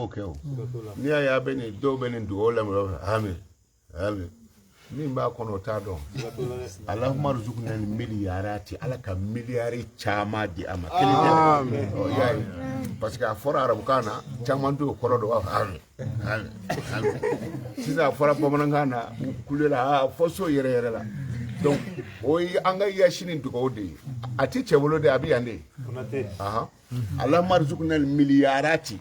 b'o kɛ o. N'i y'a ye a bɛ nin dɔw bɛ nin dugawu lamɛn, u b'a fɔ ami ami, min b'a kɔnɔ o t'a dɔn. Alahuma ruzukuna ni miliyarati, Ala ka miliyari caman di a ma, kelen tɛ dɛ. Ɔ, i y'a ye, parce que a fɔra arabukan na, caman t'o kɔrɔ dɔn, u b'a fɔ ami ami ami. Sisan a fɔra bamanankan na, u kulela a fɔ so yɛrɛ yɛrɛ la. Donc o ye an ka yasini dugawu de ye. A ti cɛ bolo dɛ, a bɛ yan de. Ahan, Alahuma ruzukuna miliyarati,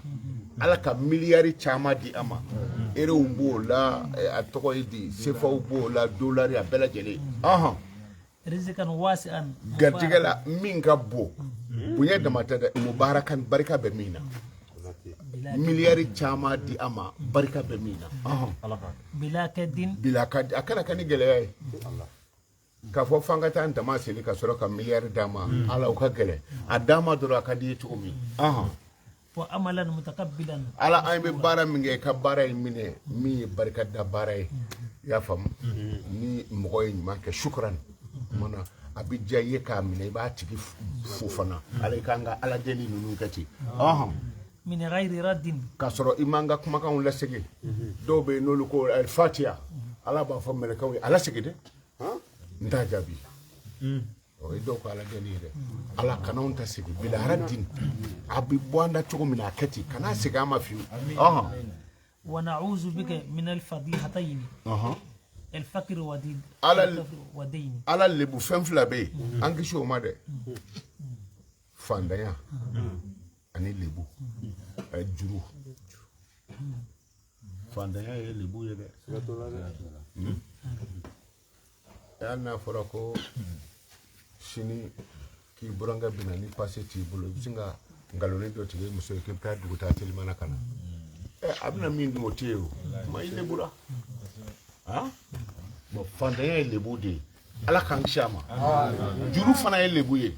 Ala ka miliyari caman di a ma. Erow b'o la, a tɔgɔ ye di, sefaw b'o la, dolari, a bɛɛ lajɛlen. Ɔhɔn. Rizikan wasi'an. Garijɛgɛ la min ka bon, bonya dama tɛ dɛ, mubarakan, barika bɛ min na. Miliyari caman di a ma, barika bɛ min na. Ɔhɔn. Bila kadin. Bila ka a kana kɛ ni gɛlɛya ye k'a fɔ f'an ka taa n dama seli ka sɔrɔ ka miliyari d'a ma. Ala, o ka gɛlɛn. A d'a ma dɔrɔn, a ka di i ye cogo min. Ɔhɔn. Wa amalan mutaqabbilan. Ala, an bɛ baara min kɛ, i ka baara in minɛ, min ye barika da baara ye. I y'a faamu, ni mɔgɔ ye ɲuman kɛ, sukuran mana, a bɛ diya i ye k'a minɛ, i b'a tigi fo fana. Ala, i k'an ka ala deli ninnu kɛ ten. Ɔhɔn. Min ghayri raddin. K'a sɔrɔ i m'an ka kumakanw lasegin. Dɔw bɛ yen, n'olu ko Fatiya, Ala b'a fɔ mɛlɛkɛw ye: "A lasegin dɛ, n t'a jaabi." O ye dɔw ka ala deli ye dɛ. Ala, kana anw ta segin. Bila raddin, a bɛ bɔ an da cogo min na, a kɛ ten, kana segin an ma fiyewu. Ɔhɔn. Wa na'uzu bika min al-fadihatayn. Al-faqr wa din. Ala- wa dayn. Ala, lebu fɛn fila bɛ yen, an kisi o ma dɛ: fantanya ani lebu, juru. Fantanya ye lebu ye dɛ. Hali n'a fɔra ko sini k'i burankɛ bɛna, ni pase t'i bolo, i bɛ sin ka nkaloni dɔ tigɛ i muso ye k'i bɛ taa dugutaa telimana ka na. A bɛna min dun, o tɛ yen. O kuma, i lebura. Han, bon, fantanya ye lebu de ye, Ala k'an kisi a ma. Juru fana ye lebu ye.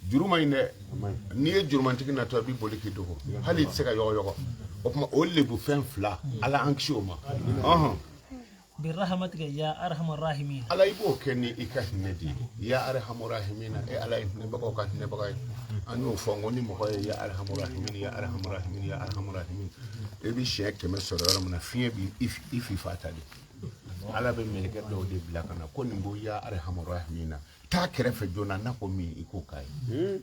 Juru man ɲi dɛ. N'i ye jurumantigi natɔ, i b'i boli k'i dogo, hali i tɛ se ka yɔgɔyɔgɔ. O tuma, o lebu fɛn fila, Ala an kisi o ma. Ɔhɔn. Birahmatika ya arhamar rahimin. Ala, i b'o kɛ ni i ka hinɛ de ye, ya arhamar rahimina, e Ala ye hinɛbagaw ka hinɛbaga ye. An y'o fɔ n ko ni mɔgɔ ye ya arhamar rahimin, ya arhamar rahimin, ya arhamar rahimin, i bɛ siɲɛ 100 sɔrɔ yɔrɔ min na, fiɲɛ b'i i fifa ta de. Ala bɛ mɛlɛkɛ dɔw de bila ka na ko nin ko ya arhamar rahimina, taa kɛrɛfɛ joona, n'a ko min, i k'o k'a ye.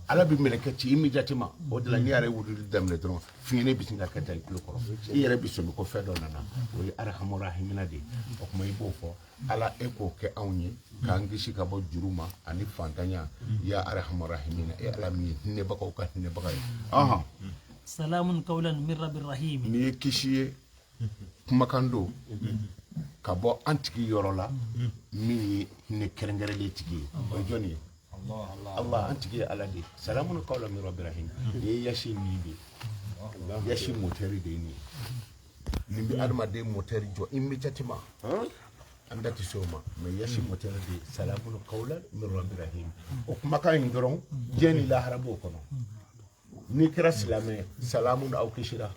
Ala bɛ mɛlɛkɛ ci immédiatement. O de la, n'i yɛrɛ ye wulili daminɛ dɔrɔn, fiɲɛ bɛ sin ka kɛ tan i tulo kɔrɔ, i yɛrɛ bɛ sɔmi ko fɛn dɔ nana. O ye arhamar rahimina de ye. O tuma, i b'o fɔ: Ala, e k'o kɛ anw ye k'an kisi ka bɔ juru ma ani fantanya, ya arhamar rahimina, e Ala min ye hinɛbagaw ka hinɛbaga ye. Ɔhɔn. Salamun qawlan min rabbir rahim. N'i ye kisi ye, kumakan don ka bɔ an tigi yɔrɔ la, min ye hinɛ kɛrɛnkɛrɛnlen tigi ye. O ye jɔnni ye? Allah. An tigi ye Ala de ye. Salamun qawlan min rabbir rahim. Nin ye yasi nin de ye, yasi motɛri de ye nin ye. Nin bɛ adamaden motɛri jɔ immédiatement. An da tɛ se o ma, mais yasi motɛri de ye salamun qawlan min rabbir rahim. O kumakan in dɔrɔn, diɲɛ ni lahara b'o kɔnɔ. N'i kɛra silamɛ, salamu, aw kisira.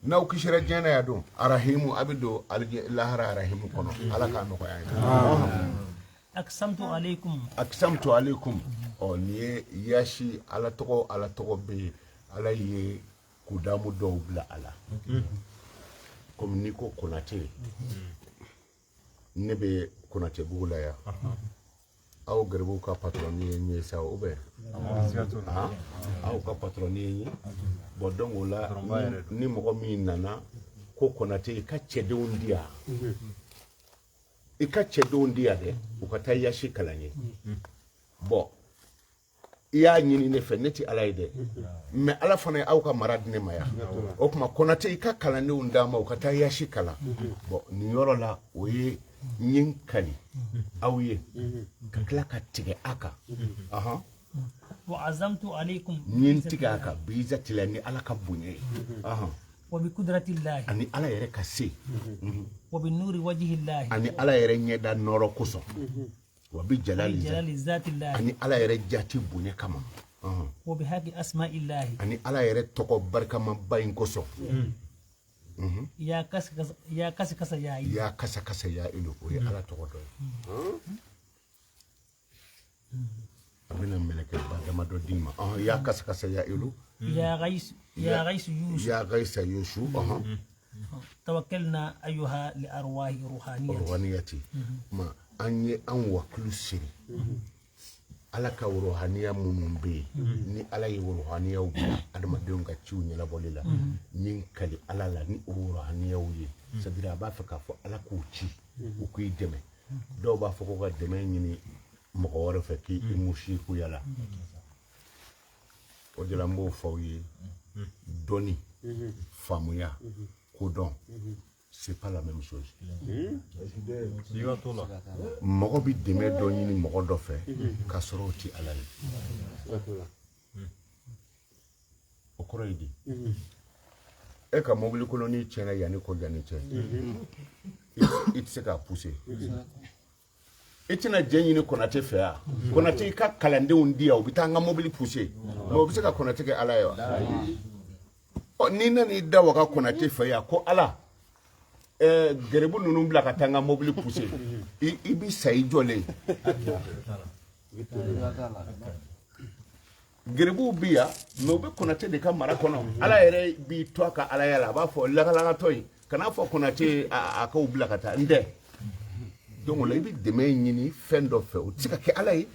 N'aw kisira diɲɛ na yan don, arahimu, a bɛ don alijɛ lahara arahimu kɔnɔ. Ala k'a nɔgɔya an ye. Aqsamtu alaykum. Aqsamtu alaykum. Ɔ, nin ye yasi Ala tɔgɔ. Ala tɔgɔ bɛ yen, Ala ye kudamu dɔw bila a la. Komi n'i ko Konate, ne bɛ Konatebugu la yan. Aw garibuw ka patɔrɔn ye n ye sa, ou bien aw ka patɔrɔn ye n ye. Bon, donc o la, ni mɔgɔ min nana ko Konate, i ka cɛdenw di yan, i ka cɛdenw di yan dɛ, u ka taa yasi kalan ye. Bon, i y'a ɲini ne fɛ, ne tɛ Ala ye dɛ, mais Ala fana ye aw ka mara di ne ma yan. O tuma, Konate, i ka kalandenw d'a ma, u ka taa yasi kalan. Bon, nin yɔrɔ la, o ye n ye n kali aw ye ka tila ka tigɛ a kan. Ɔhɔn. Wa azamtu alaykum. N ye n tigɛ a kan biizatila, ni Ala ka bonya ye. Ɔhɔn. Wa bi qudratillahi. Ani Ala yɛrɛ ka se. Wa bi nuri wajhillahi. Ani Ala yɛrɛ ɲɛda nɔrɔ kosɔn. Wa bi jalali. Jalali zatillahi. Ani Ala yɛrɛ jati bonya kama. Ɔhɔn. Wa bi haqqi asma'illahi. Ani Ala yɛrɛ tɔgɔ barikamaba in kosɔn. Ya kasi kasa ya kasi kasa ya yi. Ya kasa kasa ya ilu, o ye Ala tɔgɔ dɔ ye. A bɛna mɛlɛkɛ ba damadɔ d'i ma. Ɔhɔn, ya kasa kasa ya ilu. يا غيث يا غيث يوسف يا غيث يوسف توكلنا أيها لأرواح روحانيتي روحانيتي ما an ye an wakilu siri ala ka ruhaniya minnu bɛ yen ni ala ye ruhaniyaw bila adamadenw ka ciw ɲɛnabɔli la ni n kali ala la ni o ruhaniyaw ye c'est à dire a b'a fɛ k'a fɔ ala k'u ci u k'i dɛmɛ dɔw b'a fɔ ko ka dɛmɛ ɲini mɔgɔ wɛrɛ fɛ k'i musikuya la o de la n b'o fɔ aw ye dɔnni faamuya kodɔn c'est pas la même chose. Mɔgɔ bi dɛmɛ dɔ ɲini mɔgɔ dɔ fɛ k'a sɔrɔ o ti ala ye o kɔrɔ ye di e ka mobili kolonni tiɲɛna yanni ko yanni cɛ i tɛ se k'a pousser i tɛna jɛ ɲini Konate fɛ yan Konate i ka kalandenw di yan u bɛ taa an ka mobili pousser mais o bɛ se ka Konate kɛ ala ye wa ɔ n'i nan'i da waga Konate fɛ yan ko ala gɛrɛbu ninnu bila ka taa n ka mobili pousser i bi sa i jɔlen gɛrɛbuw bi yan mais u bɛ Konate de ka mara kɔnɔ ala yɛrɛ b'i to a ka alaya la a b'a fɔ lagalagatɔ in kan'a fɔ Konate a k'o bila ka taa n tɛ donc o la i bɛ dɛmɛ ɲini fɛn dɔ fɛ o tɛ se ka kɛ ala ye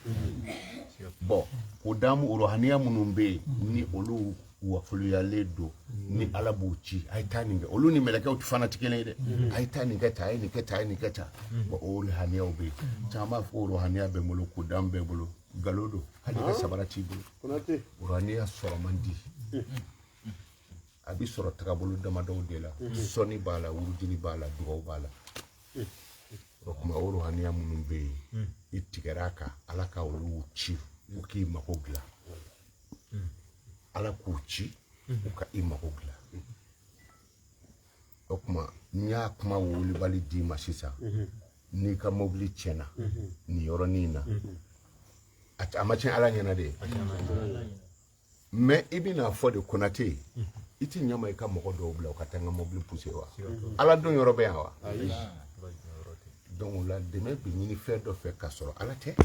bon o damu ruhaniya minnu bɛ yen ni olu wakuluyalen don ni ala b'u ci a ye taa nin kɛ olu ni mɛlɛkɛw fana tɛ kelen ye dɛ a ye taa nin kɛ tan a ye nin kɛ tan a ye nin kɛ tan bon o ruhaniyaw bɛ yen caman b'a fɔ ko ruhaniya bɛ n bolo kodan bɛ n bolo nkalon don hali ka sabara t'i bolo ruhaniya sɔrɔ man di a bɛ sɔrɔ tagabolo damadɔw de la sɔnni b'a la wurudili b'a la dugawu b'a la o tuma o ruhaniya minnu bɛ yen i tigɛra a kan ala ka olu ci u k'i mako dilan ala k'u ci u ka i mako dilan o tuma n y'a kuma wulibali d'i ma sisan n'i ka mobili tiɲɛna nin yɔrɔnin na a ma tiɲɛ ala ɲɛna de mais i bɛna fɔ de Konate i ti ɲɛ ma i ka mɔgɔ dɔw bila u ka taa n ka mobili pousser wa ala don yɔrɔ bɛ yan wa donc o la dɛmɛ bɛ ɲini fɛn dɔ fɛ k'a sɔrɔ ala tɛ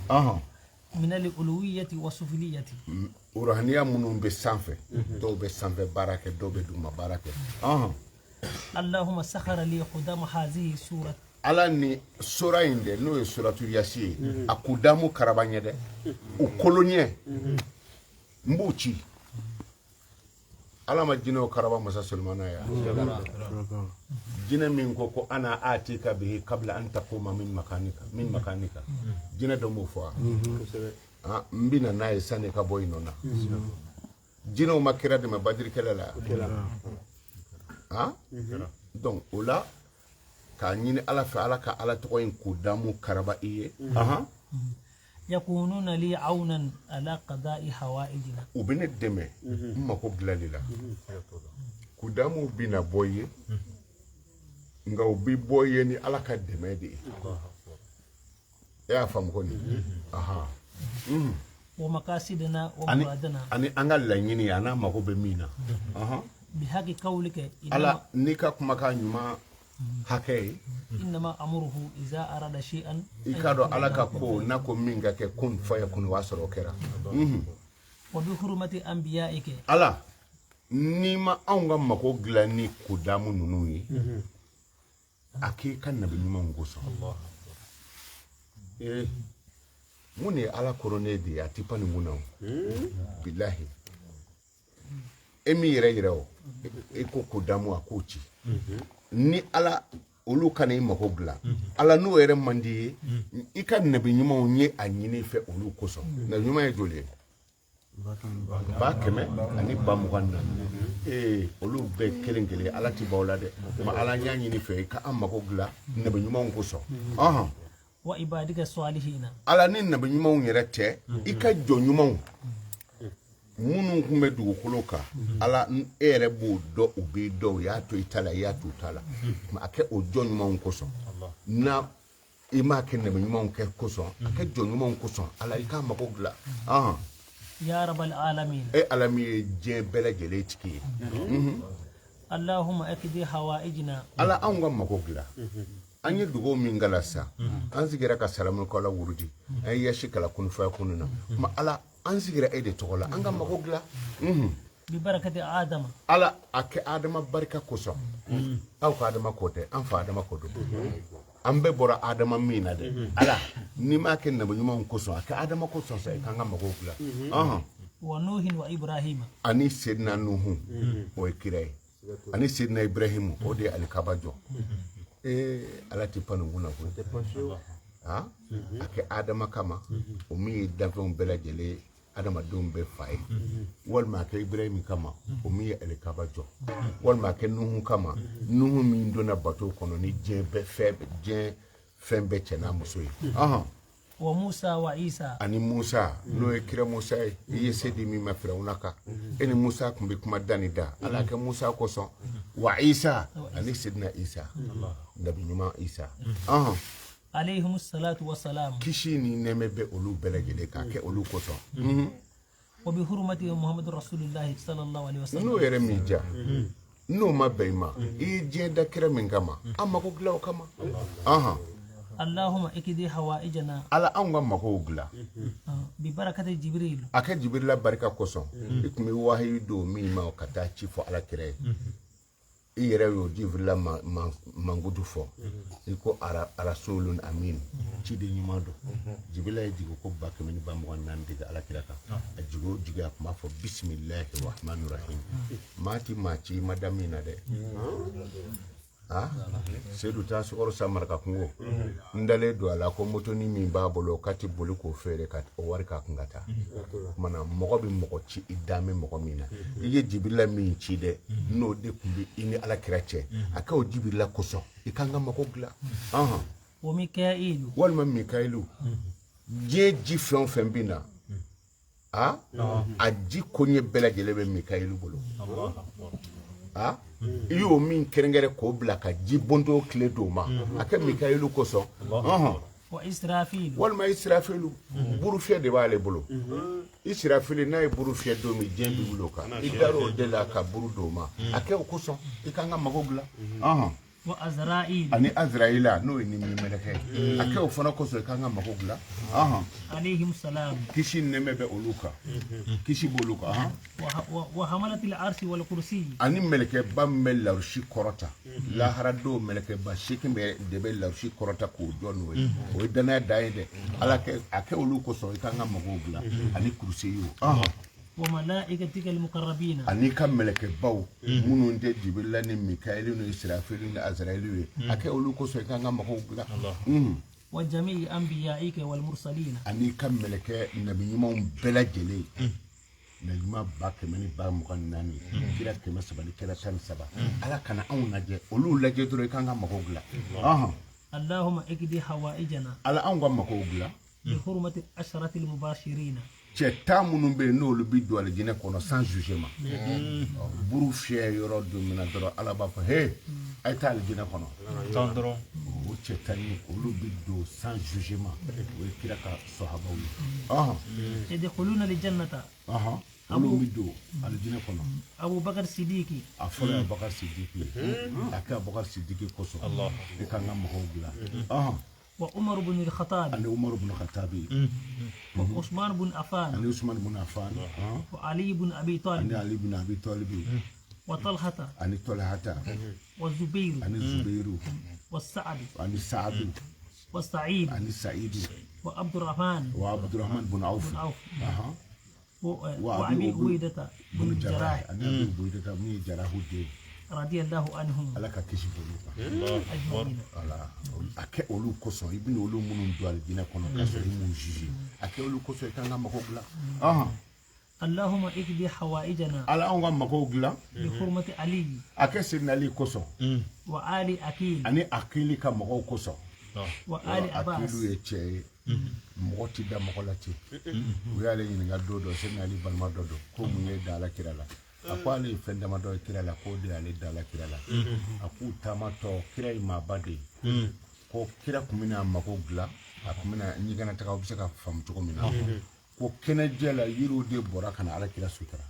a من الألوية والسفلية ruhaniya minnu bɛ sanfɛ dɔw bɛ sanfɛ baara kɛ dɔw bɛ duguma baara kɛ اللهم سخر لي قدام هذه السورة ala ni sora in dɛ n'o ye suratu yasi ye a k'u damu karaba ɲɛ dɛ u kolo ɲɛ n b'u ci ala ma jinɛw karaba masa Sulemana ya jinɛ min ko ko ana atika bihi kabla an taquma min makanika jinɛ dɔ m'o fɔ wa n bɛna n'a ye sani ka bɔ yen nɔ na jinɛw ma kira dɛmɛ badiri kɛlɛ la donc o la k'a ɲini ala fɛ ala ka ala tɔgɔ in k'o damu karaba i ye يكونون لي عونا على قضاء حوائجنا u bɛ ne dɛmɛ n mako dilanli la kudamu bɛna bɔ i ye nka u bɛ bɔ i ye ni ala ka dɛmɛ de ye e y'a faamu ko nin ومقاصدنا ومرادنا ani an ka laɲini a n'a mako bɛ min na بحق قولك ala n'i ka kumakan ɲuman hakɛ ye إنما أمره إذا أراد شيئا i k'a dɔn ala ka ko n'a ko min ka kɛ kun fayakun o b'a sɔrɔ o kɛra وبحرمة أنبيائك ala n'i ma anw ka mako dilan ni kodamu ninnu ye a k'i ka nabi ɲumanw kosɔn ee mun de ye ala koronnen de ye a ti pan nin kunna o bilahi e m'i yɛrɛ yira o e ko kodamu a k'o ci ni ala olu kana i mako dilan ala n'o yɛrɛ man di ye i ka nabi ɲumanw ye a ɲini fɛ olu kosɔn nabi ɲuman ye joli ye 124 ee olu bɛɛ kelen kelen ala ti baw la dɛ ma ala y'a ɲini fɛ i ka an mako dilan nabi ɲumanw kosɔn wa ibadika salihina ala ni nabi ɲumanw yɛrɛ tɛ i ka jɔn ɲumanw minnu tun bɛ dugukolo kan ala e yɛrɛ b'o dɔn u b'i dɔn u y'a to i ta la i y'a to u ta la a kɛ o jɔn ɲumanw kosɔn na i m'a kɛ nabi ɲumanw kɛ kosɔn a kɛ jɔn ɲumanw kosɔn ala i k'a mako dilan ya rabbal alamin e ala min ye diɲɛ bɛɛ lajɛlen tigi ye allahumma akdi hawaijina ala anw ka mako dilan an ye dugawu min kala sa an sigira ka salamu kala wurudi an ye yasi kala kun fa kun na ma ala An sigira e de tɔgɔ la, an ka mago dilan. Bi barakati Adama. Ala, a kɛ Adama barika kosɔn. Aw ka Adama ko tɛ, an fa Adama ko don. An bɛɛ bɔra Adama min na dɛ, Ala, n'i m'a kɛ nabi ɲumanw kosɔn, a kɛ Adama kosɔn sa, i k'an ka mago dilan. Wa Nuhin wa Ibrahima. Ani Sedina Nuhu, o ye kira ye, ani Sedina Ibrahimu, o de ye alikaba jɔ. Ee, Ala tɛ pan nin kunna koyi. Ah, a kɛ Adama kama, o min ye danfɛnw bɛɛ lajɛlen, adamadenw bɛɛ fa ye, walima a kɛ Ibrahim kama, o min ye alikaba jɔ, walima a kɛ Nuhu kama, Nuhu min donna bato kɔnɔ ni diɲɛ bɛɛ fɛn, diɲɛ fɛn bɛɛ cɛ n'a muso ye. Wa Musa wa Isa. Ani Musa, n'o ye kira Musa ye, i ye se di min ma Firawuna kan, e ni Musa tun bɛ kuma da ni da, Ala kɛ Musa kosɔn. Wa Isa, ani Sidina Isa, nabi ɲuman Isa. Alayhim salatu wa salam. Kisi ni nɛɛmɛ bɛ olu bɛɛ lajɛlen k'a kɛ olu kosɔn. Wa bi hurmati Muhammadu Rasulillahi sallallahu alaihi wasallam. N'o yɛrɛ m'i diya, n'o ma bɛn i ma, i ye diɲɛ da kira min kama, an mako dilan o kama. Allahumma ikidi hawaijana. Ala, anw ka makow dilan. Bi barakati Jibril. A kɛ Jibirila barika kosɔn, i tun bɛ wahayi don min ma ka taa ci fɔ Ala kira ye, i yɛrɛ y'o Jibirila mankutu fɔ, i ko arasulun amin, ciden ɲuman don. Jibirila ye jigi ko 1240 dege Ala kira kan. A jigi o jigi, a tun b'a fɔ bisimilahi rahmani rahim. Maa ti maa ci i ma da min na dɛ. Ah, Sedu taa sukaro san maraka kungo, n dalen don a la ko motoni min b'a bolo, k'a ti boli k'o feere ka o wari k'a kun ka taa. Kumana mɔgɔ bɛ mɔgɔ ci i dan bɛ mɔgɔ min na. I ye Jibirila min ci dɛ, n'o de tun bɛ i ni Ala kira cɛ, a kɛ o Jibirila kosɔn, i k'an ka mako dilan. Wa Mika'ilu. Walima Mikayilu, diɲɛ ji fɛn o fɛn bɛ na, a a ji koɲɛ bɛɛ lajɛlen bɛ Mikayilu bolo. A i y'o min kɛrɛnkɛrɛn k'o bila ka ji bonto tile d'o ma, a kɛ Mikayilu kosɔn. Wa Israfil. Walima Israfilu, buru fiyɛ de b'ale bolo. Israfili, n'a ye buru fiyɛ don min, diɲɛ bɛ wuli o kan, i dar'o de la ka buru d'o ma, a kɛ o kosɔn, i k'an ka mago dilan. Wa Azra'il. Ani Azraïla, n'o ye ni mɛlɛkɛ ye, a kɛ o fana kosɔn, i k'an ka mago dilan. Alayhim salam. Kisi ni nɛɛmɛ bɛ olu kan, kisi b'olu kan. Wa hamalati al-arshi wal kursi. Ani mɛlɛkɛba min bɛ larusi kɔrɔta lahara don, mɛlɛkɛba 8 bɛ de bɛ larusi kɔrɔta k'o jɔ n'o ye, o ye danaya dan ye dɛ. Ala kɛ a kɛ olu kosɔn, i k'an ka magow dilan, ani kurusi ye o. Wa malaikatika al-muqarrabina. Ani ka mɛlɛkɛbaw minnu tɛ Jibirila ni Mikaɛli ni Israfili ni Azraïli ye, a kɛ olu kosɔn, i k'an ka magow dilan. Wa jami'i anbiya'ika wal mursalina. Ani ka mɛlɛkɛ nabi ɲumanw bɛɛ lajɛlen, nabi ɲuman 124,000, kira 313, Ala kana anw lajɛ, olu lajɛ dɔrɔn, i k'an ka magow dilan. Allahumma ikdi hawaijana. Ala, anw ka magow dilan. Bi hurmati asharati al-mubashirina. Cɛ 10 minnu bɛ yen, n'olu bɛ don alijinɛ kɔnɔ sans jugement, buru fiyɛ yɔrɔ don min na dɔrɔn, Ala b'a fɔ: he, a ye taa alijinɛ kɔnɔ. 10 dɔrɔn. O cɛ 10 ye, olu bɛ don sans jugement, o ye kira ka sɔhabaw ye. Yadkhuluna al-jannata. Olu bɛ don alijinɛ kɔnɔ. Abu Bakr Sidiki. A fɔlɔ ye Abubakar Sidiki ye. A kɛ Abubakar Sidiki kosɔn, i k'an ka mɔgɔw dilan. Wa Umar ibn al-Khattab. Ani Umaru ibn Khattabi. Wa Usman ibn Affan. Ani Usman ibn Affan. Wa Ali ibn Abi Talib. Ani Ali ibn Abi Talib. Wa Talhata. Ani Talhata. Wa Zubair. Ani Zubairu. Wa Sa'd. Ani Sa'adu. Wa Sa'id. Ani Sa'idu. Wa Abdurrahman. Wa Abdurrahman ibn Auf. Wa Abi Ubaidata ibn Jarrah. Ani Abi Ubaidata min ye Jarahu den. Radiyallahu anhum. Ala ka kisi b'olu kan. Ajma'ina. Ala, a kɛ olu kosɔn, i bɛna olu minnu don alijinɛ kɔnɔ k'a sɔrɔ i m'u juge, a kɛ olu kosɔn, i k'an ka mago dilan. Allahumma ikdi hawaijana. Ala, anw ka magow dilan. Bi hurmati Ali. A kɛ Seydina Ali kosɔn. Wa Ali Akil. Ani Akili ka mɔgɔw kosɔn. Wa Ali Abbas. Akilu ye cɛ ye, mɔgɔ ti da mɔgɔ la ten. U y'ale ɲininka don dɔ, Seydina Ali balima dɔ don, ko mun ye da Ala kira la? A ko ale ye fɛn damadɔ ye kira la, k'o de y'ale da la kira la. A k'u taamatɔ, kira ye maaba de ye, ko kira tun bɛna mago dilan, a tun bɛna ɲɛgɛnna taga, u bɛ se ka faamu cogo min na, ko kɛnɛjɛ la, yiriw de bɔra ka na Ala kira sutura.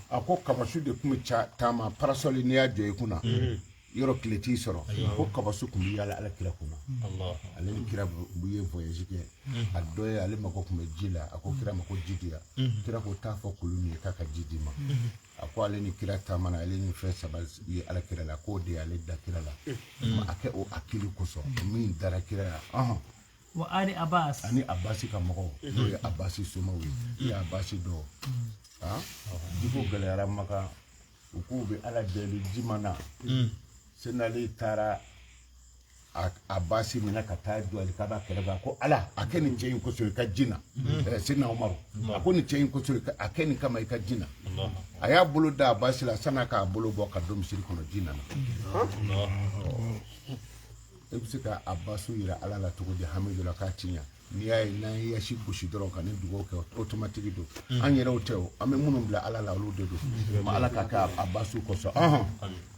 A ko kabasu de tun bɛ taama, parasɔli, n'i y'a jɔ i kunna, Yɔrɔ tile t'i sɔrɔ ko kabasu tun bɛ yaala ala kira kunna ale ni kira ye voyage kɛ a dɔ ye ale mako tun bɛ ji la a ko kira ma ko ji di yan kira ko taa fɔ kulu min ye k'a ka ji d'i ma a ko ale ni kira taamana ale ni fɛn saba ye ala kira la k'o de y'ale da kira la a kɛ o hakili kosɔn min dara kira la wa ali Abbas ani Abbasi ka mɔgɔw n'o ye Abbasi somaw ye i ye Abbasi dɔn jiko gɛlɛyara Maka u k'u bɛ ala deli ji ma na Senali taara Abbasi minɛ ka taa jɔ alikaba kɛrɛfɛ a ko ala a kɛ nin cɛ in kosɔn i ka ji na Sina Umaru a ko nin cɛ in kosɔn a kɛ nin kama i ka ji na a y'a bolo da Abbasi la san'a k'a bolo bɔ ka don misiri kɔnɔ ji nana e bɛ se ka Abbasu yira ala la cogo di hami dɔ la k'a ti ɲa n'i y'a ye n'an ye yasi gosi dɔrɔn ka ni dugawu kɛ automatique don an yɛrɛw tɛ o an bɛ minnu bila ala la olu de don ma ala ka kɛ Abbasu kosɔn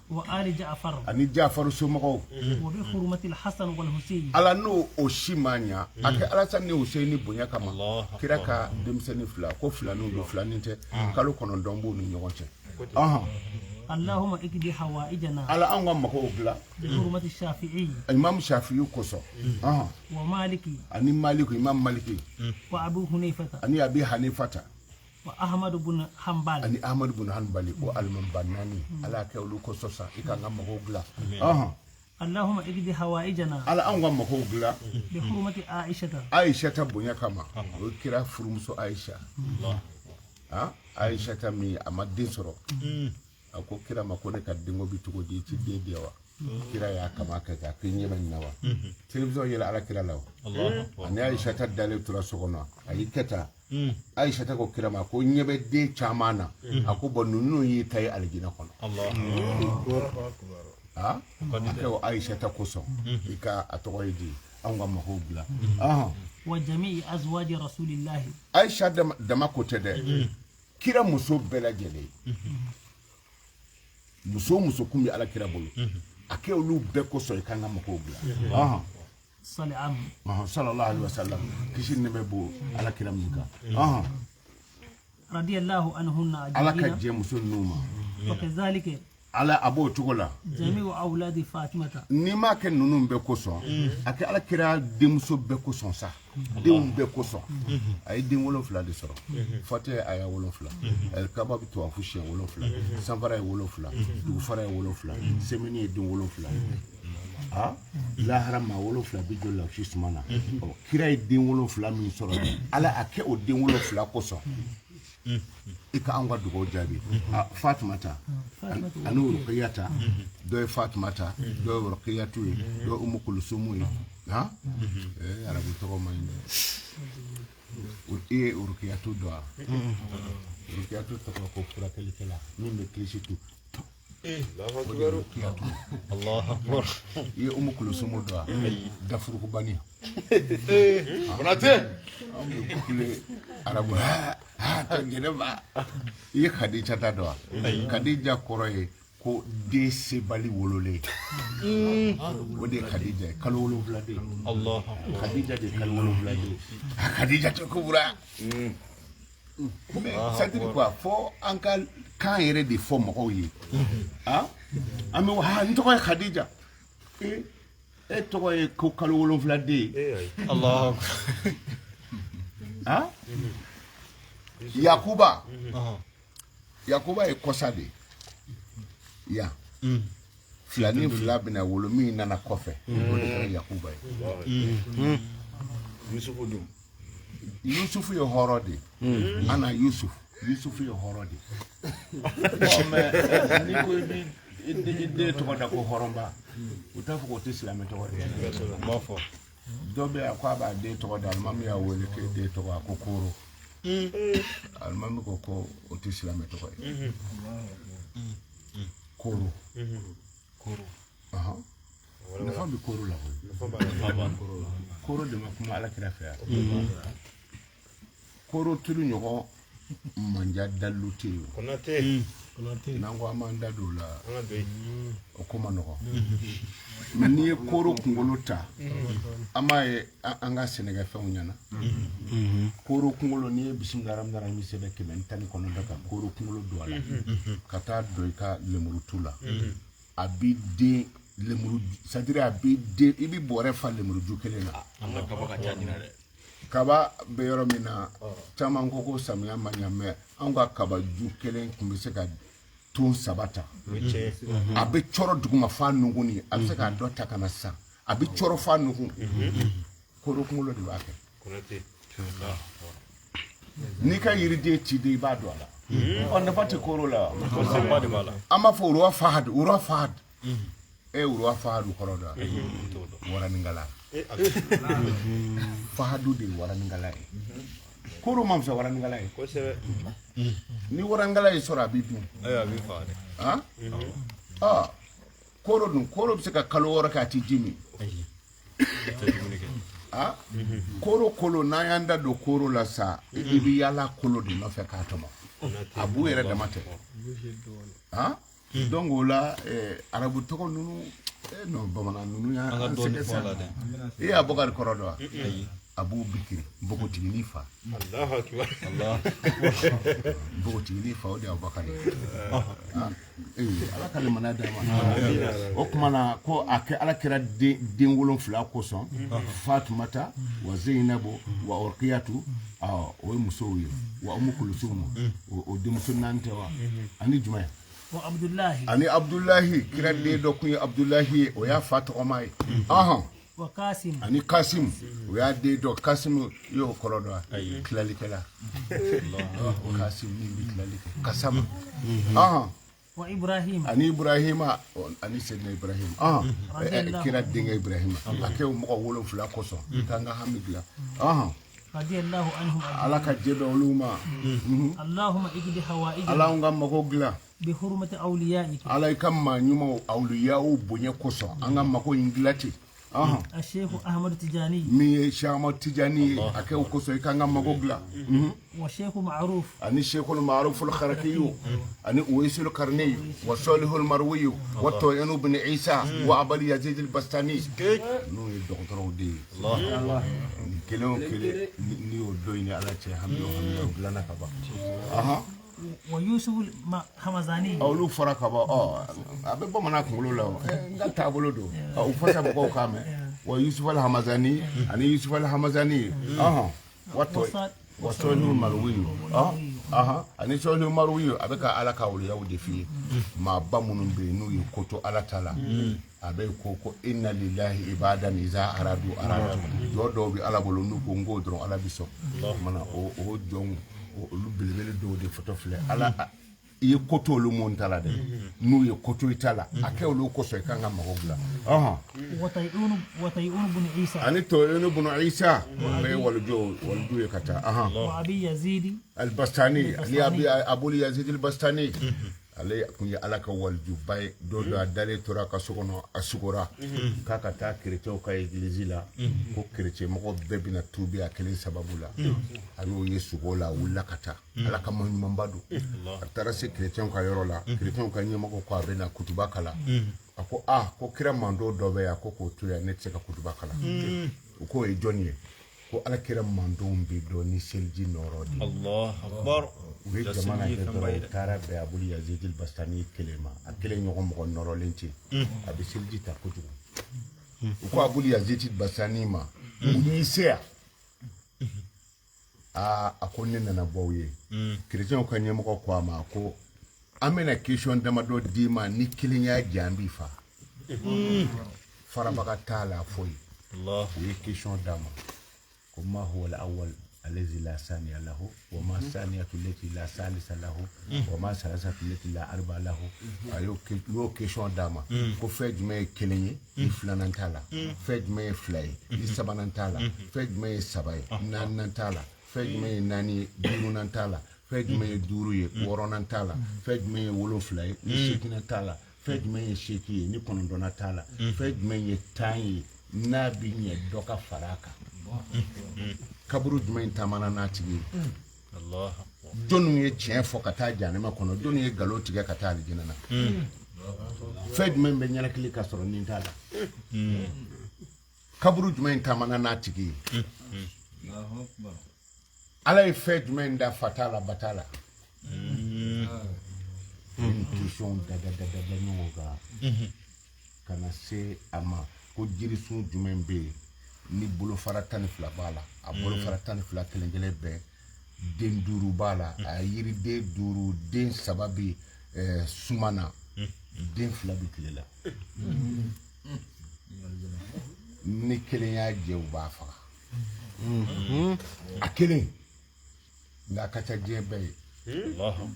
wa ali Jaafar ani Jaafaru somɔgɔw wa bi hurmati al-Hasan wal Husayn ala n'o o si ma ɲa a kɛ Alasan ni Huseyini bonya kama kira ka denmisɛnnin fila ko filaninw don filanin tɛ kalo 9 b'u ni ɲɔgɔn cɛ Allahumma ikdi hawaijana ala an ka makow dilan bi hurmati Shafi'i Imam Shafi'i kosɔn wa Maliki ani Maliku Imam Maliki wa Abu Hunayfata ani Abi Hanifata wa Ahmad ibn Hanbal ani Ahmad ibn Hanbali o alimamba naani ala kɛ olu kosɔn sa i ka n ka makow dilan Allahumma ikdi hawaijana ala an ka makow dilan bi hurmati Aishata Aishata bonya kama o kira furumuso Aisha Aishata min a ma den sɔrɔ a ko kira ma ko ne ka denko bi cogo di i ti den di wa kira y'a kama kɛ k'a k'i ɲɛ bɛ nin na wa télévision yɛlɛ ala kira la o ani Aishata dalen tora so kɔnɔ a y'i kɛ tan Aishata ko kira ma ko ɲɛ bɛ den caman na a ko bɔn ninnu y'i ta ye alijinɛ kɔnɔ a kɛ o Aishata kosɔn i ka a tɔgɔ ye di anw ka makow dilan wa jami'i azwaji rasulillahi Aisha dama ko tɛ dɛ kira muso bɛɛ lajɛlen muso muso kun bɛ ala kira bolo a kɛ olu bɛɛ kosɔn i kan ka makow dilan sallallahu alaihi wasallam kisi ni bɛ bo ala kira min kan radiyallahu anhunna ajma'in ala ka jɛ muso ninnu ma wa kazalika ala a b'o cogo la jami'u awladi Fatimata n'i m'a kɛ ninnu bɛɛ kosɔn a kɛ ala kira denmuso bɛɛ kosɔn sa denw bɛɛ kosɔn a ye den 7 de sɔrɔ Fatiha ye aya 7 alikaba bɛ tuwafu siɲɛ 7 sanfara ye 7 dugufara ye 7 semini ye den 7 lahara maa 7 bɛ jɔ lawusi suma na kira ye den 7 min sɔrɔ ala a kɛ o den 7 kosɔn i ka anw ka dugawu jaabi Fatumata ani Rukiyata dɔ ye Fatumata dɔ ye Rukiyatu ye dɔ ye Umu Kulusumu ye arabu tɔgɔ man ɲi dɛ i ye Rukiyatu dɔn wa Rukiyatu tɔgɔ ko furakɛlikɛla min bɛ kilisi tu o de ye Rukiyatu i ye Umu Kulusumu dɔn wa dafurukubani Konate anw bɛ kule arabu jɛnɛba i ye Khadija ta dɔn wa Khadija kɔrɔ ye ko den sebali wololen o de ye Khadija ye kalo 7 den Khadija de ye kalo 7 den Khadija tɛ kubura mais c'est-à-dire quoi fo an ka kan yɛrɛ de fɔ mɔgɔw ye an bɛ n tɔgɔ ye Khadija e tɔgɔ ye ko kalo 7 den Yakuba Yakuba ye kɔsa de ye yan filanin fila bɛna wolo min nana kɔfɛ o de kɛra Yakuba ye Yusufu dun Yusufu ye hɔrɔn de ye ana Yusufu Yusufu ye hɔrɔn de ye mais n'i ko i b'i den tɔgɔ da ko hɔrɔnba u t'a fɔ k'o tɛ silamɛ tɔgɔ ye dɔ bɛ yan ko a b'a den tɔgɔ da alimami y'a wele k'e den tɔgɔ a ko koro alimami ko ko o tɛ silamɛ tɔgɔ ye koro koro nafa bɛ koro la koyi koro de ma kuma ala kira fɛ yan koro tulu ɲɔgɔn manja dalilu tɛ yen Konate n'an ko an b'an da don o la o ko ma nɔgɔn mais n'i ye koro kunkolo ta an b'a ye an ka sɛnɛkɛfɛnw ɲɛna koro kunkolo n'i ye bisimila rahmani sɛbɛn 119 ka koro kunkolo don a la ka taa don i ka lemurutu la A b'i den lemuru, c'est-à-dire a b'i den, i bɛ bɔrɛ fa lemuruju kelen na. An ka kaba ka ca ɲina dɛ. Kaba bɛ yɔrɔ min na, caman ko ko samiya ma ɲa, mais anw ka kaba ju kelen tun bɛ se ka ton 3 ta. A bɛ cɔrɔ duguma f'a nuguni, a bɛ se k'a dɔ ta ka na sisan, a bɛ cɔrɔ f'a nugun. Koro kunkolo de b'a kɛ. N'i ka yiriden ci de, i b'a don a la. Ɔ nafa tɛ koro la wa? An b'a fɔ uruwa fahad, uruwa fahad. E uruwa fahadu kɔrɔ dɔn wa? Waranikala. Fahadu de ye waranikala ye. Koro ma fisa waranikala ye. Ni waranikala y'i sɔrɔ, a b'i dun. Han? Ɔ koro dun, koro bɛ se ka kalo 6 kɛ a tɛ ji min. Ah, koro kolo, n'an y'an da don koro la sa, i bɛ yaala kolo de nɔfɛ k'a tɔmɔ. A b'u yɛrɛ dama tɛ. Ah, donc o la arabu tɔgɔ ninnu, non, bamanan ninnu y'an sɛgɛn sa. I ye Abubakari kɔrɔ dɔn wa? Abu Bikiri, npogotiginin fa. Allahu akbar. Npogotiginin fa, o de ye Abubakari ye. Ala ka limaniya d'a ma. O tuma na ko a kɛ ala kɛra den 7 kosɔn, Fatumata wa Zeyinabu wa Orkiyatu, o ye musow ye, wa Umu Kulusumu, o denmuso 4 tɛ wa? Ani jumɛn? Wa Abudulahi. Ani Abudulahi, kira den dɔ kun ye Abudulahi ye, o y'a fa tɔgɔma ye. Wa Kasim. Ani Kasim, o y'a den dɔ. Kasim, i y'o kɔrɔ dɔn wa? Tilalikɛla. Kasim min bɛ tilali kɛ. Kasama. Wa Ibrahim. Ani Ibrahima, ani Seydina Ibrahim. Kira denkɛ Ibrahima. A kɛ o mɔgɔ 7 kosɔn. K'an ka hami dilan. Radiyallahu anhum. Ala ka jɛ bɛn olu ma. Allahumma igdi hawaijana. Ala an ka mago dilan. Bi hurmati awliyaika. Ala i ka maa ɲumanw awliyaw bonya kosɔn, an ka mago in dilan ten. Sheikh Ahmad Tijani. Min ye Cheikh Ahmad Tijani ye, a kɛ o kosɔn i k'an ka mago dilan. Wa Sheikh Ma'ruf. Ani Sheikh Ma'ruf al-Kharakiyu, ani Uwaisul Karni, wa Salihul Marwiyu, wa Toyanu bin Isa, wa Abal Yazid al-Bastani. N'o ye dɔgɔtɔrɔw de ye. Nin kelen o kelen n'i y'o dɔ ɲini Ala cɛ, hami o hami o dilanna ka ban. Wa Yusuf Hamazani. Olu fɔra ka ban, a bɛ bamanan kunkolo la o. N ka taabolo don. U fasa mɔgɔw k'a mɛn. Wa Yusuf al-Hamazani, ani Yusuf al-Hamazani. Wa Sɔlihu Marwiyu. Ani Sɔlihu Marwiyu, a bɛ ka Ala ka waliyaw de f'i ye. Maaba minnu bɛ yen n'u ye ko to Ala ta la. A bɛ ko inna lillahi ibadan iza aradu aradu. Jɔ dɔw bɛ Ala bolo, n'u ko n k'o dɔrɔn Ala bɛ sɔn. O kumana o jɔnw, olu belebele dɔw de fɔtɔ filɛ. Ala i ye ko to olu mun ta la dɛ, n'u ye ko to i ta la, a kɛ olu kosɔn i kan ka mago dilan. Wa Tayun bin Isa. Ani Tayun bin Isa, o bɛɛ ye waliju ye ka taa. Wa Abi Yazid al-Bastani, ani Abul Yazid al-Bastani. Ale kun ye Ala ka walijuba ye. Don dɔ a dalen tora a ka so kɔnɔ, a sugora k'a ka taa kerecɛnw ka egilizi la, ko kerecɛn mɔgɔ bɛɛ bɛna tuubi a kelen sababu la. A y'o ye sugo la, a wulila ka taa. Ala ka maa ɲumanba don. A taara se kerecɛnw ka yɔrɔ la, kerecɛnw ka ɲɛmɔgɔ ko a bɛna kutuba kalan. A ko aa, ko kira mando dɔ bɛ yan, ko k'o to yan, ne tɛ se ka kutuba kalan. U k'o ye jɔnni ye? Ko Ala kira mandenw bɛ dɔn ni seliji nɔrɔ de ye. Allahu akbar. U ye jamana kɛ dɔrɔn, u taara bɛn Abul Yazid al-Bastani kelen ma. A kelen ɲɔgɔn mɔgɔ nɔrɔlen tɛ. A bɛ seliji ta kojugu. U ko Abul Yazid al-Bastani ma, u y'i se yan. Aa, a ko ne nana bɔ aw ye. Kerecɛnw ka ɲɛmɔgɔ ko a ma ko an bɛna question damadɔ d'i ma, ni kelen y'a jɛ an b'i fa. Farabaga t'a la foyi. U ye question d'a ma. Ko ma huwa al-awwal allazi la saniya lahu, wa ma saniyatu allati la salisa lahu, wa ma salasatu allati la arba lahu. A y'o question d'a ma. Ko fɛn jumɛn ye kelen ye ni filanan t'a la, fɛn jumɛn ye fila ye ni sabanan t'a la, fɛn jumɛn ye saba ye naaninan t'a la, fɛn jumɛn ye naani ye duurunan t'a la, fɛn jumɛn ye duuru ye wɔɔrɔnan t'a la, fɛn jumɛn ye 7 ye ni seeginan t'a la, fɛn jumɛn ye 8 ye ni 9nan t'a la, fɛn jumɛn ye 10 ye n'a bɛ ɲɛ dɔ ka fara a kan. Kaburu jumɛn taamana n'a tigi ye? Jɔnni ye tiɲɛ fɔ ka taa jahanama kɔnɔ, jɔnni ye nkalon tigɛ ka taa alijinɛ na? Fɛn jumɛn bɛ ɲɛnakili ka sɔrɔ nin t'a la? Kaburu jumɛn taamana n'a tigi ye? Ala ye fɛn jumɛn da fa t'a la ba t'a la? Nin Question da da da da ɲɔgɔn kan ka na se a ma ko jirisun jumɛn bɛ yen ni bolofara 12 b'a la, a bolofara 12 kelen kelen bɛɛ den 5 b'a la, a yiriden 5 den 3 bɛ suma na, den 2 bɛ tile la. Ni kelen y'a jɛ u b'a faga. A kelen nka a ka ca diɲɛ bɛɛ ye.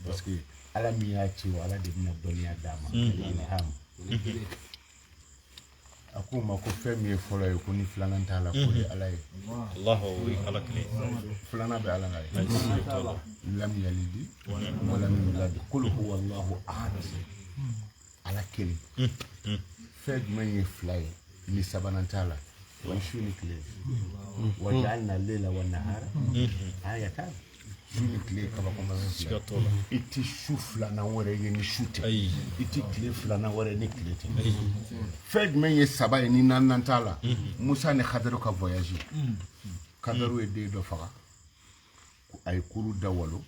Parce que ala min y'a ci o ala de bɛna dɔnniya d'a ma. Ilham. A ko ma ko fɛn min ye fɔlɔ ye ko ni filanan t'a la k'o ye ala ye. Filanan bɛ ala la ye. Lam yalidi wa lam yulad qul huwa Allahu ahad. Ala kelen. Fɛn jumɛn ye fila ye ni sabanan t'a la, o ye su ni tile ye. Wa ja'alna layla wa nahara ayatan. Su ni tile kabakomasa fila. I ti su filanan wɛrɛ ye ni su tɛ, i ti tile filanan wɛrɛ ni tile tɛ. Fɛn jumɛn ye saba ye ni naaninan t'a la? Musa ni Khadaru ka voyage. Khadaru ye den dɔ faga, a ye kuru da walo,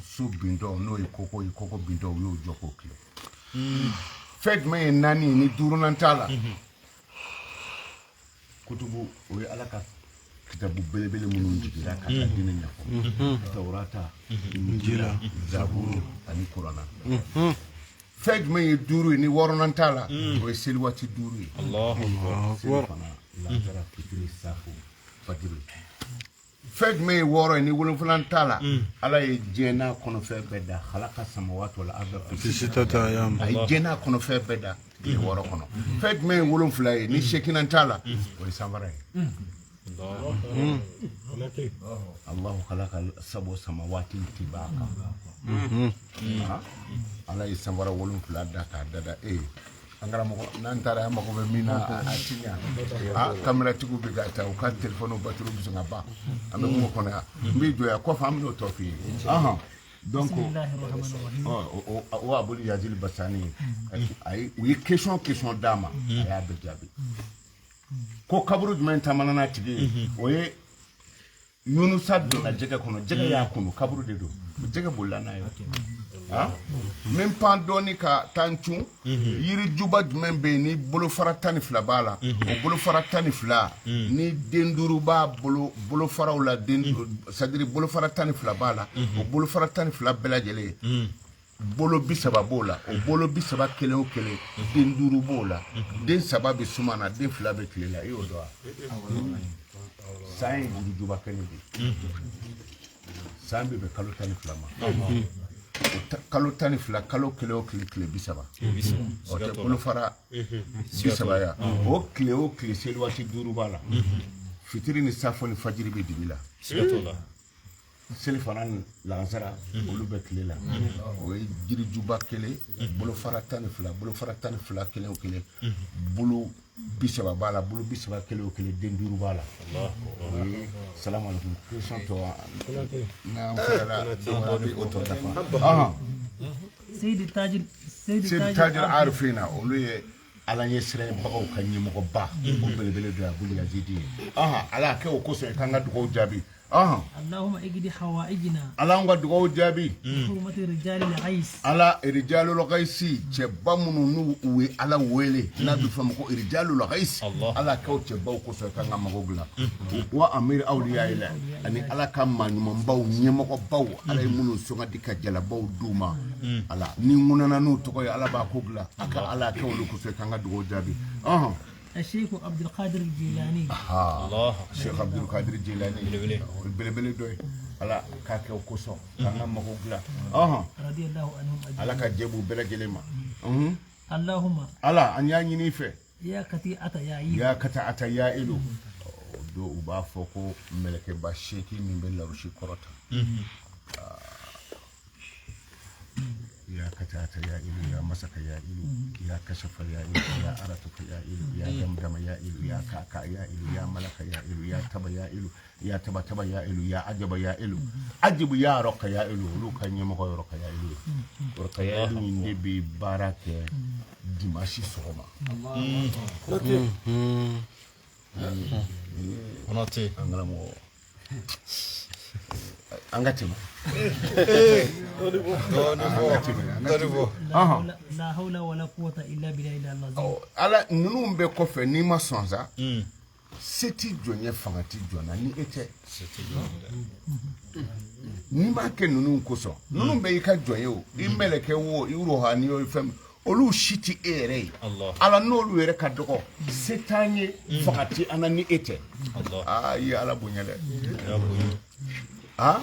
so bintɔ n'o ye koko ye, koko bintɔ u y'o jɔ k'o tile. Fɛn jumɛn ye naani ye ni duurunan t'a la? Kutubu, o ye ala ka kitabu belebele minnu jiginra ka taa diinɛ ɲɛfɔ, Tawurata, Injila, Zaburu ani Kurana. Fɛn jumɛn ye duuru ye ni wɔɔrɔnan t'a la? O ye seli waati 5 ye. Seli fana, lansara, fitiri, safo, fajiri. Fɛn jumɛn ye wɔɔrɔ ye ni wolonfilan t'a la? Ala ye diɲɛ n'a kɔnɔfɛn bɛɛ da, khalaqa samawati wal arda fi sittati ayyam. A ye diɲɛ n'a kɔnɔfɛn bɛɛ da tile 6 kɔnɔ. Fɛn jumɛn ye 7 ye ni seekinan t'a la? O ye sanfara ye. Allahu khalaqa sab'a samawati tibaqa. Ala ye sanfara 7 da k'a da e ye. An karamɔgɔ, n'an taara an mago bɛ min na a ti ɲa. Kameratigiw bɛ ka ta u ka telefɔniw batiriw bɛ sɔn ka ban. An bɛ kungo kɔnɔ yan, n b'i jɔ yan kɔfɛ an bɛn'o tɔ f'i ye. Donc o Abul Yazid Basani, a ye u ye question d'a ma, a y'a bɛɛ jaabi. Ko kaburu jumɛn taamana n'a tigi ye? O ye Yunusa donna jɛgɛ kɔnɔ, jɛgɛ y'a kunu, kaburu de don, jɛgɛ bolila n'a ye. N bɛ pan dɔɔni ka taa n cun. Yirijuba jumɛn bɛ yen ni bolofara 12 b'a la? O bolofara 12 ni den 5 b'a bolo, bolofaraw la den, c'est à dire bolofara 12 b'a la, o bolofara 12 bɛɛ lajɛlen bolo 30 b'o la, o bolo 30 kelen o kelen den 5 b'o la, den 3 bɛ suma na, den 2 bɛ tile la. I y'o dɔn wa? San ye yirijuba kelen de ye. San bɛ bɛn kalo 12 ma. Kalo 12, kalo kelen o kelen tile 30. O tɛ bolofara 30 ya? O tile o tile seli waati 5 b'a la. Fitiri ni safo ni fajiri bɛ dibi la. Seli fana ni lansara olu bɛ tile la. O ye jirijuba kelen, bolofara 12, bolofara 12 kelen o kelen bolo 30 b'a la, bolo 30 kelen o kelen den 5 b'a la. O ye salamu alaikum. Question tɔ n'an filala an bɛ o tɔ dafa. Seyidi Tajir Arifina, olu ye ala ɲɛ siranbagaw ka ɲɛmɔgɔba, o belebele dɔ ye Abul Yazidi ye. Ala kɛ o kosɔn k'an ka dugawu jaabi. Allahumma igdi hawaijina. Ala an ka dugawu jaabi. Hurmati rijalil ghais. Ala rijalul ghaisi, cɛba minnu n'u u ye ala wele n'a bɛ fɔ a ma ko rijalul ghais, ala k'aw cɛbaw kosɔn k'an ka mago dilan. Wa amir awliya ila, ani ala ka maa ɲumanbaw ɲɛmɔgɔbaw, ala ye minnu sugandi ka jalabaw d'u ma. Ala ni ŋunana n'u tɔgɔ ye, ala b'a ko dilan. A ka ala kɛ olu kosɔn k'an ka dugawu jaabi. الشيخ عبد القادر الجيلاني. الله الشيخ عبد القادر الجيلاني belebele dɔ ye. Ala k'a kɛ o kosɔn k'an ka mago dilan. رضي الله عنهم أجمعين. Ala ka jɛ b'u bɛɛ lajɛlen ma. اللهم Ala an y'a ɲini i fɛ. يا كتيئة يا إيل. Ya kata ya ilu. O don u b'a fɔ ko mɛlɛkɛba 8 min bɛ larusi kɔrɔta. Ya katata ya ilu, ya masaka ya ilu, ya kashafa ya ilu, ya aratufa ya ilu, ya damdama ya ilu, ya kaka ya ilu, ya malaka ya ilu, ya taba ya ilu, ya taba taba ya ilu, ya ajaba ya ilu, ajibu ya roka ya ilu, olu ka ɲɛmɔgɔ ye roka ya ilu ye. Roka ya ilu in de bɛ baara kɛ dimanche sɔgɔma. An karamɔgɔ, an ka tɛmɛ. La hawla wala quwwata illa billahi al-azim. Ala ninnu bɛɛ kɔfɛ n'i ma sɔn sa se ti jɔn ye fanga ti jɔn na ni e tɛ n'i m'a kɛ ninnu kosɔn ninnu bɛɛ y'i ka jɔn ye o i mɛlɛkɛ wo i rohani o i fɛn olu si ti e yɛrɛ ye ala n'olu yɛrɛ ka dɔgɔ se t'an ye fanga ti an na ni e tɛ aa i ye ala bonya dɛ ah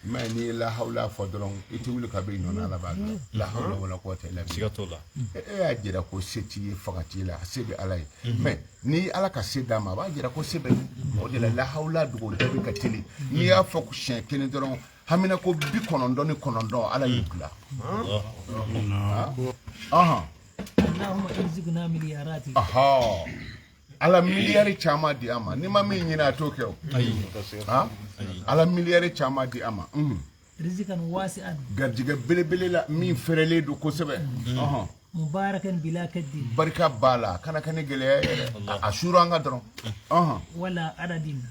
mais n'i ye lahawula fɔ dɔrɔn i tɛ wuli ka bɔ i nɔ na ala b'a dɔn lahawula wala quwwata illa billah siga t'o la e y'a jira ko se t'i ye fanga t'i la se bɛ ala ye mais n'i ala ka se d'a ma a b'a jira ko se bɛ o de la lahawula dugawu jaabi ka teli n'i y'a fɔ siɲɛ kelen dɔrɔn hamina ko 99 ala y'u dilan. Allahumma irzuqna miliyarati. Ala miliyari caman di an ma n'i ma min ɲini a t'o kɛ o. Ala miliyari caman di an ma. Rizikan wasi'an. Garijɛgɛ belebele la min fɛrɛlen don kosɛbɛ. Mubarakan bila kaddi. Barika b'a la kana kɛ ni gɛlɛya ye dɛ a suuru an ka dɔrɔn. Wala adadin.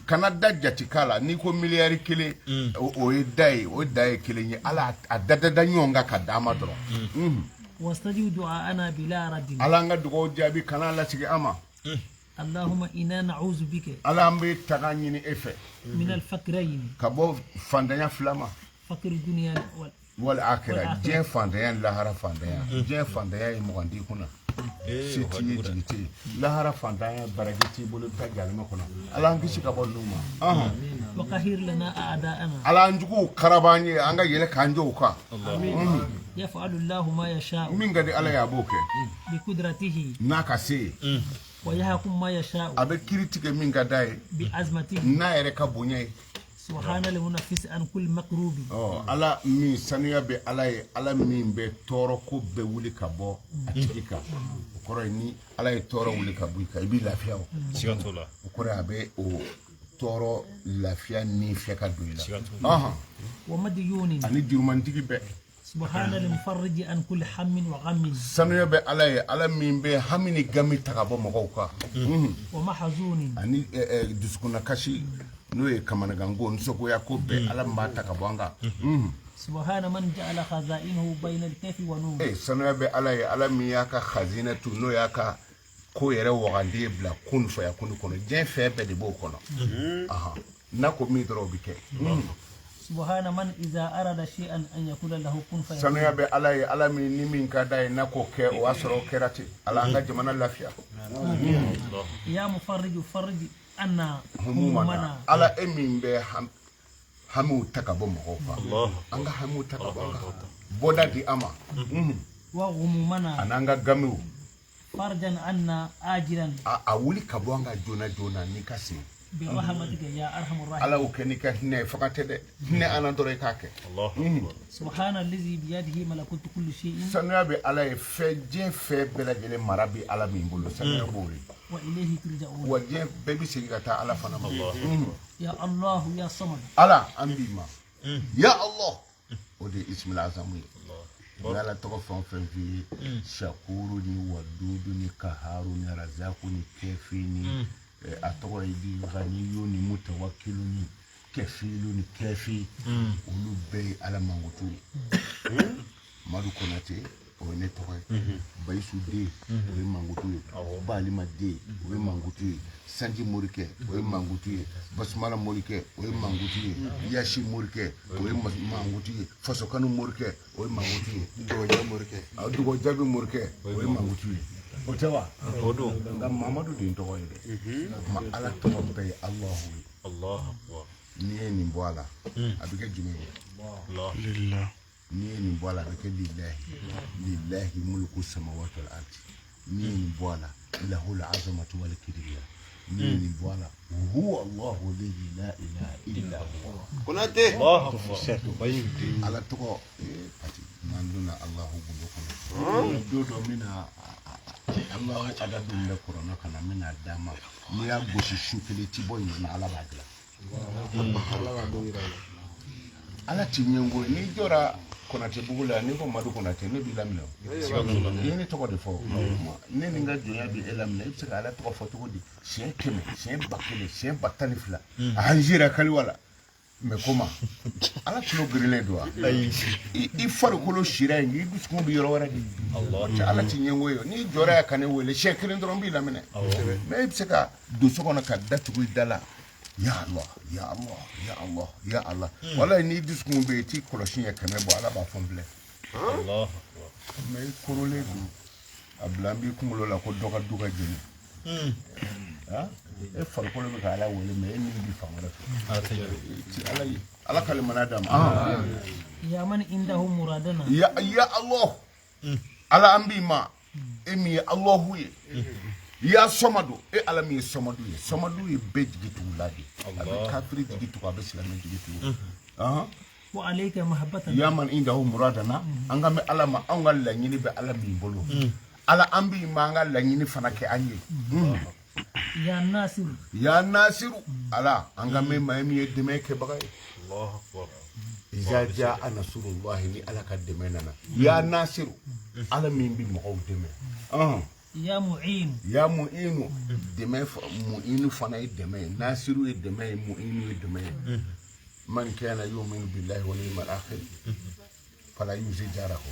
Kana da jate k'a la n'i ko miliyari kelen o ye da ye o da ye kelen ye ala a da da ɲɔgɔn kan ka d'a ma dɔrɔn. Wastajib du'aana bila raddin. Ala an ka dugawu jaabi kana lasigi an ma. Allahumma inna na'udhu bika. Ala an bɛ taga ɲini e fɛ. Min al-faqrayn. Ka bɔ fantanya fila ma. Faqr dunya wal akhirah. Diɲɛ fantanya lahara fantanya. Diɲɛ fantanya ye mugan t'i kunna. Se t'i ye jigi t'i ye. Lahara fantanya baraji t'i bolo i bɛ taa jahanama kɔnɔ. Ala an kisi ka bɔ ninnu ma. Wa qahhir lana a'da'ana. Ala an juguw karaba an ye an ka yɛlɛ k'an jɔ u kan. Yaf'alu Allahu ma yasha'u. Min ka di Ala ye a b'o kɛ. Bi qudratihi. N'a ka se ye. Wa yahkum ma yasha'u. A bɛ kiiri tigɛ min ka d'a ye. Bi azmatihi. N'a yɛrɛ ka bonya ye. Subhana al-munafis an kulli makrubi. Ala min sanuya bɛ Ala ye ala min bɛ tɔɔrɔ ko bɛɛ wuli ka bɔ a tigi kan o kɔrɔ ye ni Ala ye tɔɔrɔ wuli ka bɔ i kan i b'i lafiya o. Siga t'o la. O kɔrɔ ye a bɛ o tɔɔrɔ lafiya ni fɛ ka don i la. Wa madiyunin. Ani jurumantigi bɛɛ. Subhana al-mufarriji an kulli hammin wa ghammin. Sanuya bɛ Ala ye ala min bɛ hami ni gami ta ka bɔ mɔgɔw kan. Wa mahzunin. Ani dusukunnakasi n'o ye kamanaganko nisɔngoya ko bɛɛ ala min b'a ta ka bɔ an kan. Subhana man ja'ala khaza'inahu bayna al-kafi wa nun. Sanuya bɛ Ala ye ala min y'a ka khazina tu n'o y'a ka ko yɛrɛ wagande bila kun faya kun kɔnɔ diɲɛ fɛn bɛɛ de b'o kɔnɔ. N'a ko min dɔrɔn o bɛ kɛ. Subhana man iza arada shay'an an yakula lahu kun fayakun. Sanuya bɛ Ala ye ala min ni min ka d'a ye n'a ko kɛ o y'a sɔrɔ o kɛra ten. Ala an ka jamana lafiya. Ya mufarriju farrij anna humumana. Ala e min bɛ hamiw ta ka bɔ mɔgɔw kan. An ka hamiw ta ka bɔ an kan. Bɔda di an ma. Wa ghumumana. A n'an ka gamiw. Farjan anna ajilan. A wuli ka bɔ an ka joona joona n'i ka sen. Bi rahmatika ya arhamar rahimin. Ala y'o kɛ n'i ka hinɛ ye fanga tɛ dɛ. Hinɛ an na dɔrɔn i k'a kɛ. Subhana allazi biyadihi malakutu kulli shay'in. Sanuya bɛ Ala ye fɛn diɲɛ fɛn bɛɛ lajɛlen mara bɛ Ala min bolo sanuya b'o ye. Wa ilayhi turja'un. Wa diɲɛ bɛɛ bɛ segin ka taa Ala fana ma. Ya Allah ya Samad. Ala an b'i ma. Ya Allah. O de ye Ismail Azamu ye. N Ala tɔgɔ fɛn o fɛn f'i ye. Shakuru ni Wadudu ni Kaharu ni Razaku ni Kɛfi ni. A tɔgɔ ye di Ganiyu ni Mutawakilu ni Kɛfilu ni Kɛfi olu bɛɛ ye Ala mankutu ye. Madu Konate o ye ne tɔgɔ ye. Bayisu den o ye mankutu ye. Balima den o ye mankutu ye. Sanji Morikɛ o ye mankutu ye. Basumala Morikɛ o ye mankutu ye. Yasi Morikɛ o ye mankutu ye. Fasokanu Morikɛ o ye mankutu ye. Dɔgɔjaabi Morikɛ o ye mankutu ye. O tɛ wa? O don. Nka Mamadu de ye n tɔgɔ ye dɛ. Ma Ala tɔgɔ bɛɛ ye Alahu ye. Allahu akbar. N'i ye nin bɔ a la, a bɛ kɛ jumɛn ye? N'i ye nin bɔ a la, a bɛ kɛ lillahi. Lillahi mulku samawati wal ardi. N'i ye nin bɔ a la, lahul azamatu wal kibriya. N'i ye nin bɔ a la, huwa Allahu alladhi la ilaha illa huwa. Konate. Allahu akbar. Ala tɔgɔ pati n'an donna Alahu gundo kɔnɔ. Don dɔ n bɛna Allahu adadu min bɛ kuranɛ kɔnɔ n bɛna d'a ma. N'i y'a gosi su kelen ti bɔ yen na Ala b'a dilan. Ala ti ɲɛngo ye. N'i jɔra Konate bugu la n'i ko Madu Konate ne b'i laminɛ o. I ye ne tɔgɔ de fɔ. Ne ni n ka jɔnya bɛ e laminɛ i bɛ se ka Ala tɔgɔ fɔ cogo di? Siɲɛ 100, siɲɛ 1000, siɲɛ 12000. A an zera kaliwa la. Mais comment ala tulo girilen don wa i farikolo sira yen i dusukun bɛ yɔrɔ wɛrɛ de cɛ ala ti ɲɛngo ye n'i jɔra yan ka ne wele siɲɛ kelen dɔrɔn b'i laminɛ mais i bɛ se ka don so kɔnɔ ka datugu i da la ya Allah ya Allah ya Allah ya Allah walayi n'i dusukun bɛ yen i t'i kɔlɔsi ɲɛ 100 bɔ ala b'a fɔ n filɛ mais i korolen don a bila n b'i kunkolo la ko dɔ ka du ka jeni e farikolo bɛ ka ala wele mais e min bɛ fan wɛrɛ fɛ ti ala ye ala ka limaniya d'a ma ya man indahu muradana ya ya Allah ala an b'i ma e min ye Allahu ye ya Samadu e ala min ye Samadu ye Samadu ye bɛɛ jigi tugu la de a bɛ kafiri jigi tugu a bɛ silamɛ jigi tugu wa alayka mahabbatan ya man indahu muradana an ka mɛn ala ma anw ka laɲini bɛ ala min bolo ala an b'i ma an ka laɲini fana kɛ an ye ya Nasiru ya Nasiru ala an ka mɛn maa min ye dɛmɛ kɛbaga ye Allahu akbar iza jaa nasrullahi ni ala ka dɛmɛ nana ya Nasiru ala min bɛ mɔgɔw dɛmɛ ya Mu'in ya Mu'inu dɛmɛ Mu'inu fana ye dɛmɛ ye Nasiru ye dɛmɛ ye Mu'inu ye dɛmɛ ye man kana yu'minu billahi wal yawmil akhir fala yuzi jarahu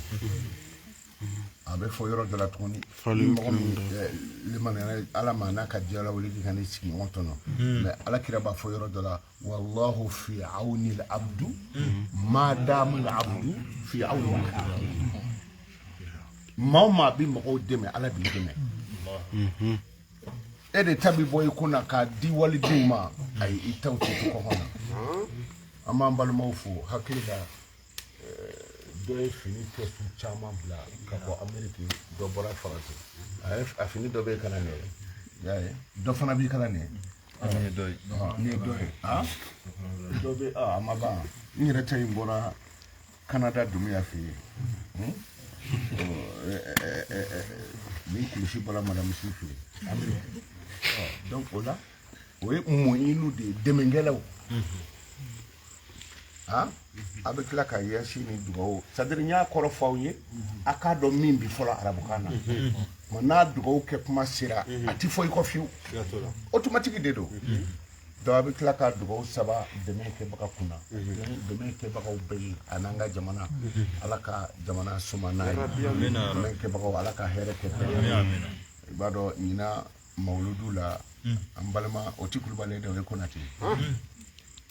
a bɛ fɔ yɔrɔ dɔ la tuguni ni mɔgɔ min limaniyara ala ma n'a ka diya la wuli k'i ka n'i sigiɲɔgɔn tɔɲɔ mais ala kira b'a fɔ yɔrɔ dɔ la wallahu fi awni al-abdu ma dama al-abdu fi awni al-abdu maa o maa bɛ mɔgɔw dɛmɛ ala b'i dɛmɛ e de ta bɛ bɔ i kun na k'a di walidenw ma ayi i taw tɛ to kɔngɔ na an b'an balimaw fo hakili la dɔ ye fini kɛsu caman bila ka bɔ Ameriki dɔ bɔra Faransi a fini dɔ bɛ yen ka na nin ye y'a ye dɔ fana b'i ka na nin ye nin ye dɔ ye nin ye dɔ ye dɔ bɛ a ma ban n yɛrɛ ta in bɔra Canada Dumuya fɛ yen nin kulusi bɔra madame Si fɛ yen Ameriki donc o la o ye mɔɲiniw de ye dɛmɛkɛlaw a bɛ tila ka yasi ni dugawu c'est à dire n y'a kɔrɔ fɔ aw ye a k'a dɔn min bɛ fɔlɔ arabukan na ma n'a dugawu kɛ kuma sera a ti fɔ i kɔ fiyewu automatique de don donc a bɛ tila ka dugawu saba dɛmɛ kɛbaga kunna dɛmɛ kɛbagaw bɛɛ ye a n'an ka jamana ala ka jamana suma n'a ye dɛmɛ kɛbagaw ala ka hɛrɛ kɛ bɛɛ ye i b'a dɔn ɲinan mawuludu la an balima o ti Kulubali dɛ o ye Konate ye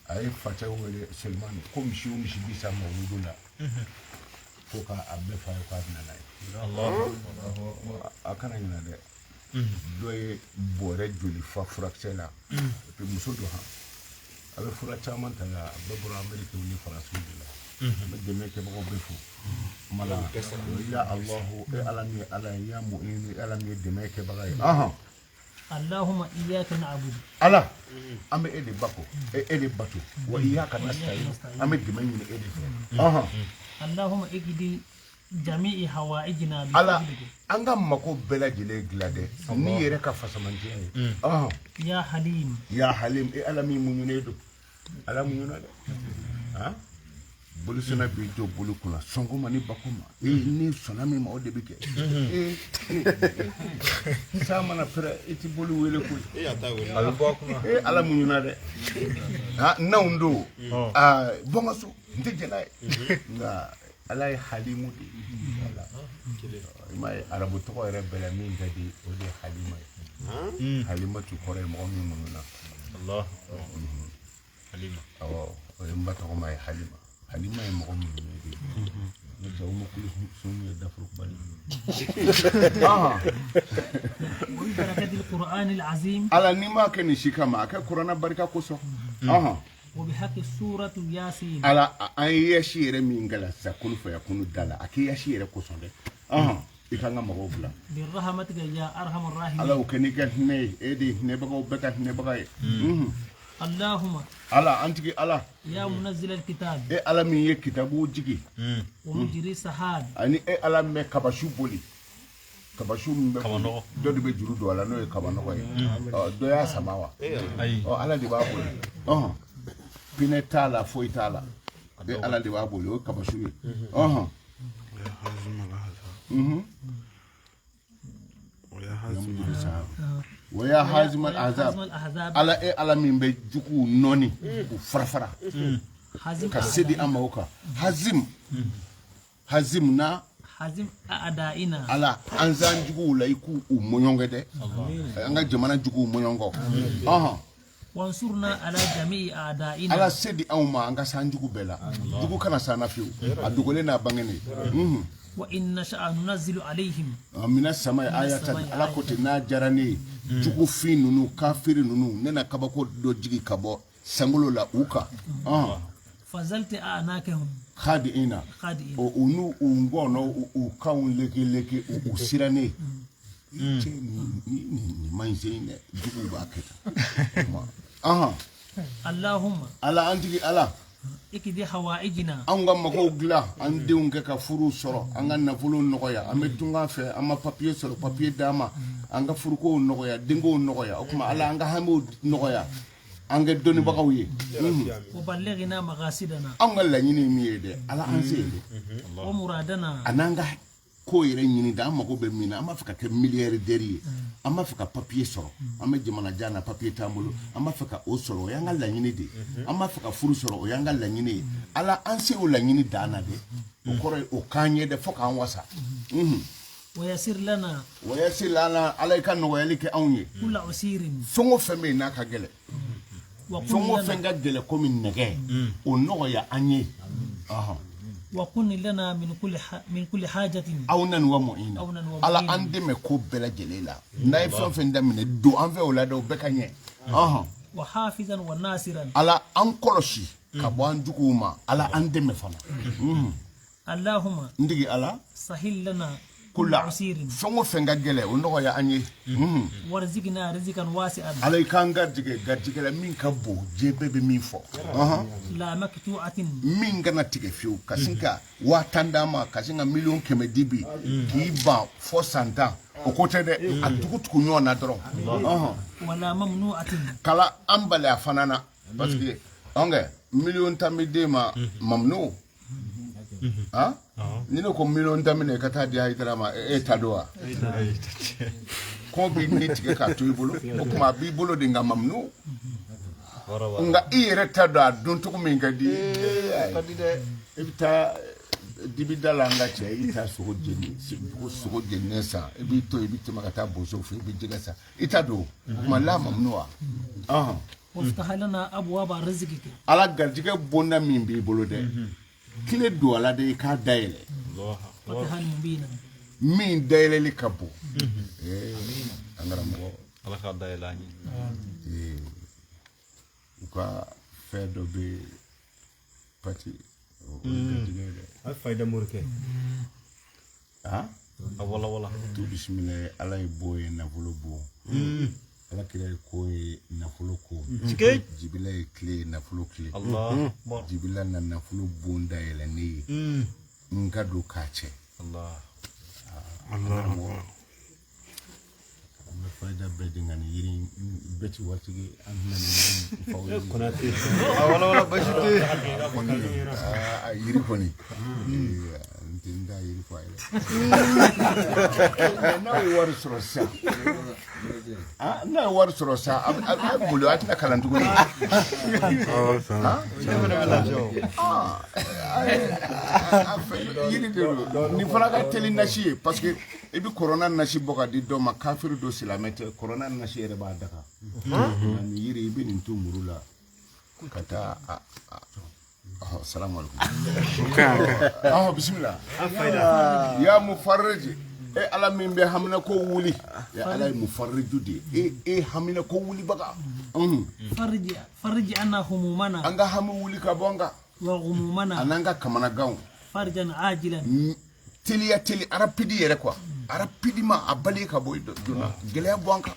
a ye facɛ wele Selimani ko misi o misi bi sa mawuludu la ko k'a bɛɛ fa ye k'a bɛna n'a ye a kana ɲinɛ dɛ dɔ ye bɔrɛ joli fa furakisɛ la et puis muso don han a bɛ fura caman ta a bɛɛ bɔra Ameriki ni Faransiw de la n bɛ dɛmɛ kɛbagaw bɛɛ fo kuma la ya Allahu e ala min ye ala ye ya Mu'inu e ala min ye dɛmɛ kɛbaga ye Allahumma iyyaka na'budu ala an bɛ e de bako e de bato wa iyyaka nasta'in an bɛ dɛmɛ ɲini e de fɛ Allahumma iqdi jami'i hawaijina bi ala an ka mako bɛɛ lajɛlen dilan dɛ n'i yɛrɛ ka fasamandiya ye ya Halim ya Halim e ala min muɲunen don ala muɲuna dɛ bolisɔnna b'i jɔ bolo kunna sɔnko ma ni bako ma ni sɔnna min ma o de bɛ kɛ san mana pɛrɛ i ti boli wele koyi a bɛ bɔ a kunna e ala muɲuna dɛ n'anw don bɔ n ka so n tɛ jɛn n'a ye nka ala ye Halimu de ye i m'a ye arabu tɔgɔ yɛrɛ bɛɛ la min ka di o de ye Halima ye Halimatu kɔrɔ ye mɔgɔ min muɲuna Halima awɔ o ye n ba tɔgɔma ye Halima Halima ye mɔgɔ muɲunen de ye ne jago ma kulu sun ye dafurukubali وبركة القرآن العظيم ala n'i m'a kɛ nin si kama a kɛ kuranɛ barika kosɔn وبحق سورة ياسين ala an ye yasi yɛrɛ min kɛ la sisan kunu fɛ yan kunu da la a kɛ yasi yɛrɛ kosɔn dɛ i kan ka mɔgɔw bila برحمتك يا أرحم الراحمين ala o kɛ n'i ka hinɛ ye e de ye hinɛbagaw bɛɛ ka hinɛbaga ye اللهم ala an tigi ala يا منزل الكتاب e ala min ye kitabu jigi ومجري السحاب ani e ala min bɛ kabasiw boli kabasiw min bɛ Kabanɔgɔ. dɔ de bɛ juru don a la n'o ye kabanɔgɔ ye dɔ y'a sama wa ayi ala de b'a boli pinɛ t'a la foyi t'a la e ala de b'a boli o ye kabasiw ye ويا هازم ya mujiri sahab Wa ya hazimal ahzab ala e ala min bɛ juguw nɔni k'u farafara ka se di an ma o kan hazim hazim na hazim a'daina ala an zan juguw la i k'u mɔɲɔnkɛ dɛ an ka jamana juguw mɔɲɔnkɔ wansurna ala jami'i a'daina ala se di anw ma an ka san jugu bɛɛ la jugu kana san na fiyewu a dogolen n'a bangenen wa in nasha'a nunazzilu alayhim mina sama ayatan ala ko ten n'a diyara ne ye jugufin ninnu kafiri ninnu ne na kabako dɔ jigi ka bɔ sankolo la u kan fazalti a'nakahum khadi'ina o n'u u ngɔnɔ u kanw leke u sirannen cɛ nin man ɲi sen dɛ juguw b'a kɛ tan Allahumma ala an tigi ala ikidi hawaijina anw ka magow dilan an denw kɛ ka furu sɔrɔ an ka nafolo nɔgɔya an bɛ tunga fɛ an ma papiye sɔrɔ papiye d'an ma an ka furukow nɔgɔya denkow nɔgɔya o tuma ala an ka hamiw nɔgɔya an kɛ dɔnnibagaw ye wa ballighna maqasidana anw ka laɲini ye min ye dɛ ala an se yen dɛ wa muradana a n'an ka ko yɛrɛ ɲini da an mago bɛ min na an b'a fɛ ka kɛ milliardaire ye an b'a fɛ ka papiye sɔrɔ an bɛ jamana jan na papiye t'an bolo an b'a fɛ ka o sɔrɔ o y'an ka laɲini de ye an b'a fɛ ka furu sɔrɔ o y'an ka laɲini ye ala an se o laɲini dan na dɛ o kɔrɔ ye o k'an ye dɛ fo k'an wasa wayasir lana wayasir lana ala i ka nɔgɔyali kɛ anw ye kulla usirin fɛn o fɛn bɛ yen n'a ka gɛlɛn fɛn o fɛn ka gɛlɛn komi nɛgɛ o nɔgɔya an ye وكن لنا من كل حاجة awnan wa mu'ina ala an dɛmɛ ko bɛɛ lajɛlen la n'a ye fɛn fɛn daminɛ don an fɛ o la dɛ o bɛɛ ka ɲɛ wa hafizan wa nasiran ala an kɔlɔsi ka bɔ an juguw ma ala an dɛmɛ fana Allahumma n tigi ala sahil lana kulla fɛn o fɛn ka gɛlɛn o nɔgɔya an ye warzikna rizqan wasi'an ala i k'an garijɛgɛ garijɛgɛ la min ka bon diɲɛ bɛɛ bɛ min fɔ la maktu'atin min kana tigɛ fiyewu ka sin ka 10,000 d'an ma ka sin ka 100,000,000 di bi k'i ban fɔ san 10 o ko tɛ dɛ a tugu tugu ɲɔgɔn na dɔrɔn wala mamnu'atin kala an bali a fana na parce que ɔnkɛ 10,000,000 bɛ d'e ma mamnu ni ne ko 10,000,000 minɛ i ka taa di Hayidara ma e ta don wa kɔn b'i ni tigɛ k'a to i bolo o tuma a b'i bolo de nka mamnu nka i yɛrɛ ta don a don cogo min ka di i bɛ taa dibida la an ka cɛ i taa sogo jeni sogo jeninen san i b'i to i bɛ tɛmɛ ka taa bosow fɛ i bɛ jɛgɛ san i ta don o tuma la mamnu wa waftah lana abwaba rizqika ala garijɛgɛ bonda min b'i bolo dɛ tile don a la de i k'a dayɛlɛ min dayɛlɛli ka bon an karamɔgɔ ala k'a dayɛlɛ an ye u ka fɛn dɔ bɛ pati o ye garijɛgɛ ye dɛ a ye fayida morikɛ a wala wala tu bisimila ala ye bon ye nafolo bon ala kira ye ko ye nafolo ko jibila ye tile ye nafolo tile jibila na nafolo bon dayɛlɛ ne ye n ka don k'a cɛ an bɛ fayida bɛɛ di nka nin yiri bɛɛ ti waritigi an tɛna nin yiri faw ye Konate a wala wala basi tɛ a yiri kɔni n tɛ n da yiri fɔ a ye dɛ n'a ye wari sɔrɔ sisan n'a ye wari sɔrɔ sisan a bɛ boli a tɛna kalan tuguni yiri de don nin fana ka teli nasi ye parce que i bɛ kɔrɔna nasi bɔ ka di dɔ ma kafiri don silamɛ tɛ kɔrɔna nasi yɛrɛ b'a daga nka nin yiri i bɛ nin to muru la ka taa salamu alaikum bisimila ya mufarriji e ala min bɛ hamina ko wuli e ala ye mufarriju de ye e hamina ko wulibaga fariji anna humumana an ka hami wuli ka bɔ an kan wa ghumumana an'an ka kamanaganw farjan ajilan teliya teli arapidi yɛrɛ quoi arapidima a bali ka bɔ joona gɛlɛya bɔ an kan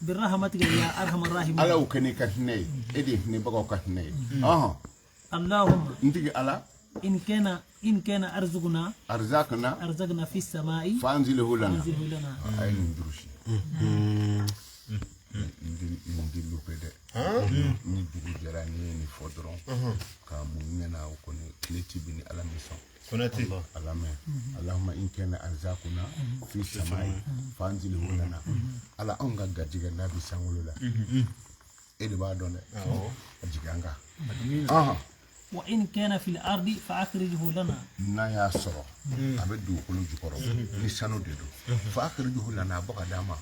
birahmatika ya arhamar rahimin ala y'o kɛ n'i ka hinɛ ye e de ye hinɛbagaw ka hinɛ ye Allahumma n tigi ala in kana arzukuna arzakna fi samai fanzilhu lana a ye nin durusi Nin tɛ lupe dɛ. Ni dugu jɛra n'i ye nin fɔ dɔrɔn k'a mun ɲɛna o kɔni tile ti bin ni Ala min sɔn. Konate. Ala mɛn. Allahumma in kana arzakuna fi samai fanzilhu lana. Ala anw ka garijɛgɛ n'a bɛ sankolo la. E de b'a dɔn dɛ. A jigin an kan. Wa in kana fil ardi fa akhrijhu lana. N'a y'a sɔrɔ a bɛ dugukolo jukɔrɔ ni sanu de don. Fa akhrijhu lana a bɔ ka d'a ma.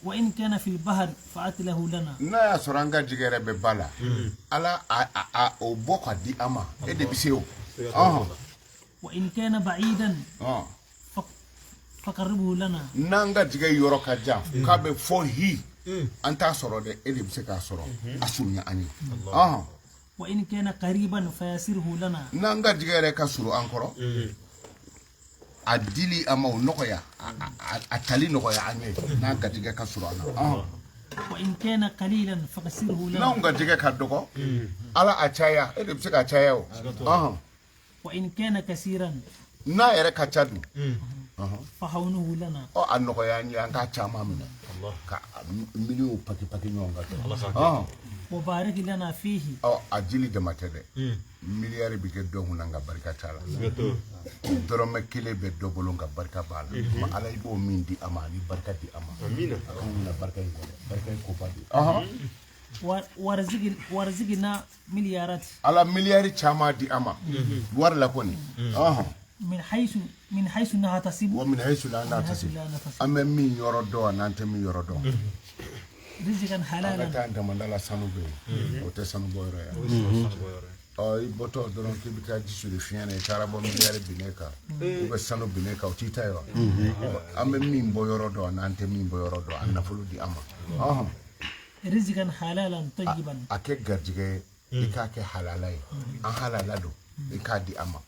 Wa in kana fil bahri fa atlahu lana. N'a y'a sɔrɔ an ka jigin yɛrɛ bɛ ba la. Ala a o bɔ ka di an ma. E de bɛ se o. Wa in kana ba'idan faqarribhu lana. N'an ka jigin yɔrɔ ka jan k'a bɛ fɔ hi an t'a sɔrɔ dɛ e de bɛ se k'a sɔrɔ a surunya an ye. Wa in kana qariban fayasirhu lana. N'an ka jigin yɛrɛ ka surun an kɔrɔ a dili a ma o nɔgɔya a tali nɔgɔya an ye n'an ka jigin ka surun an na. Wa in kana qalilan faqsirhu lana. N'anw ka jigin ka dɔgɔ Ala a caya e de bɛ se k'a caya o. Wa in kana kasiran. N'a yɛrɛ ka ca dun. Fahawnuhu lana. Ɔ a nɔgɔya an ye an k'a caman minɛ ka miliyɔnw paki paki ɲɔgɔn kan. Wa barik lana fihi. Ɔ a jili dama tɛ dɛ. Miliyari bɛ kɛ dɔ kunna nka barika t'a la. Dɔrɔmɛ kelen bɛ dɔ bolo nka barika b'a la. Ma Ala i b'o min di a ma ani barika di a ma. Amina. A k'an kunna barika in kɔ dɛ. Barika ye koba de ye. Warzigna miliyarat. Ala miliyari caman di a ma. Wari la kɔni. من حيث نحتسب ومن حيث لا نحتسب أما من يردو أنا أنت من يردو رزقا حلالا أنا كان تمنى سانو بي أو تسانو بويرا أي بوتو درون كي بتا جيسو فيانا تارا بو مليار بينيكا أو سانو بينيكا أو تيتا أما من بويردو أنا أنت من بويردو أنا فلو دي أما رزقا حلالا طيبا أكيد غرجي إكاك حلالاي أحلالا دو إكادي أما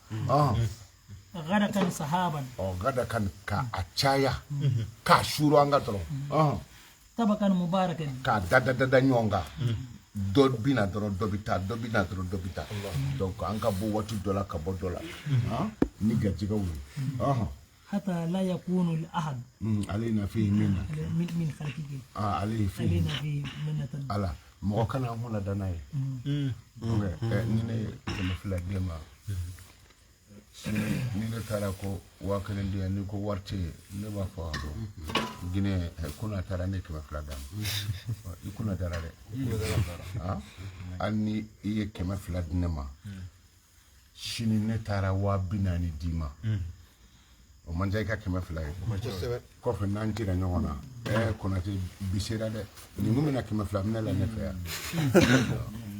غدقا صحابا غدقا كأتشايا كاشورو أنغا طبقا مباركا كا دادا دادا نيونغا دوبينا درو دوبيتا دوبينا درو دوبيتا دونك أنكا بو واتو دولا كبو دولا نيجا جيغاوي حتى لا يكون الأحد علينا فيه منة من خلقه عليه فيه علينا فيه منة على مغوكنا هنا داناي نيني كمفلا ديما ni ne taara ko 5000 di yan ni ko wari tɛ yen ne b'a fɔ Guinée kunna taara ne 200 d'a ma i kunna taara dɛ hali ni i ye 200 di ne ma sini ne taara 40 d'i ma o man ca i ka 200 ye kɔfɛ n'an cira ɲɔgɔn na Konate bi sera dɛ nin kun bɛna 200 minɛ la ne fɛ yan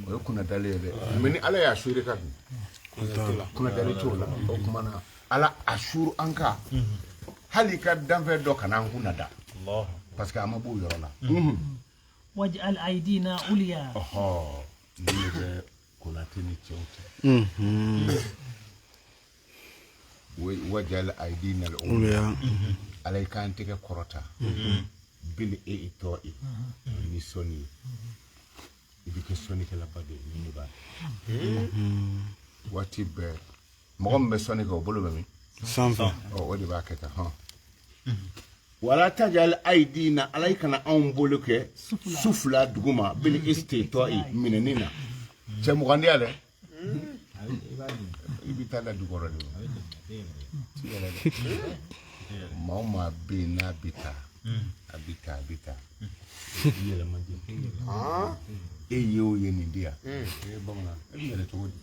o ye kunnadali ye dɛ mɛ ni Ala y'a suure ka dun kunnadali t'o la o tuma na Ala a suuru an kan hali i ka danfɛn dɔ kana an kunna da parce que a ma b'o yɔrɔ la. waj'al aydina ulya. Nin de bɛ Konate ni cɛw cɛ. Waj'al aydina ulya. Ala i k'an tɛgɛ kɔrɔta. Bil e i tɔ i ni sɔnni ye. I bɛ kɛ sɔnnikɛlaba de ye ni ne b'a waati bɛɛ mɔgɔ min bɛ sɔnni kɛ o bolo bɛ min sanfɛ o de b'a kɛ tan hɔn wala tajal aidina ala i kana anw bolo kɛ sufula duguma bil istitoi minɛni na cɛ 20 di yan dɛ i bɛ taa da dukɔrɔ de maa o maa bɛ yen n'a bɛ taa a bɛ taa a bɛ taa i yɛlɛ man di e ye o ye nin di yan e bamanan e bɛ yɛlɛ cogo di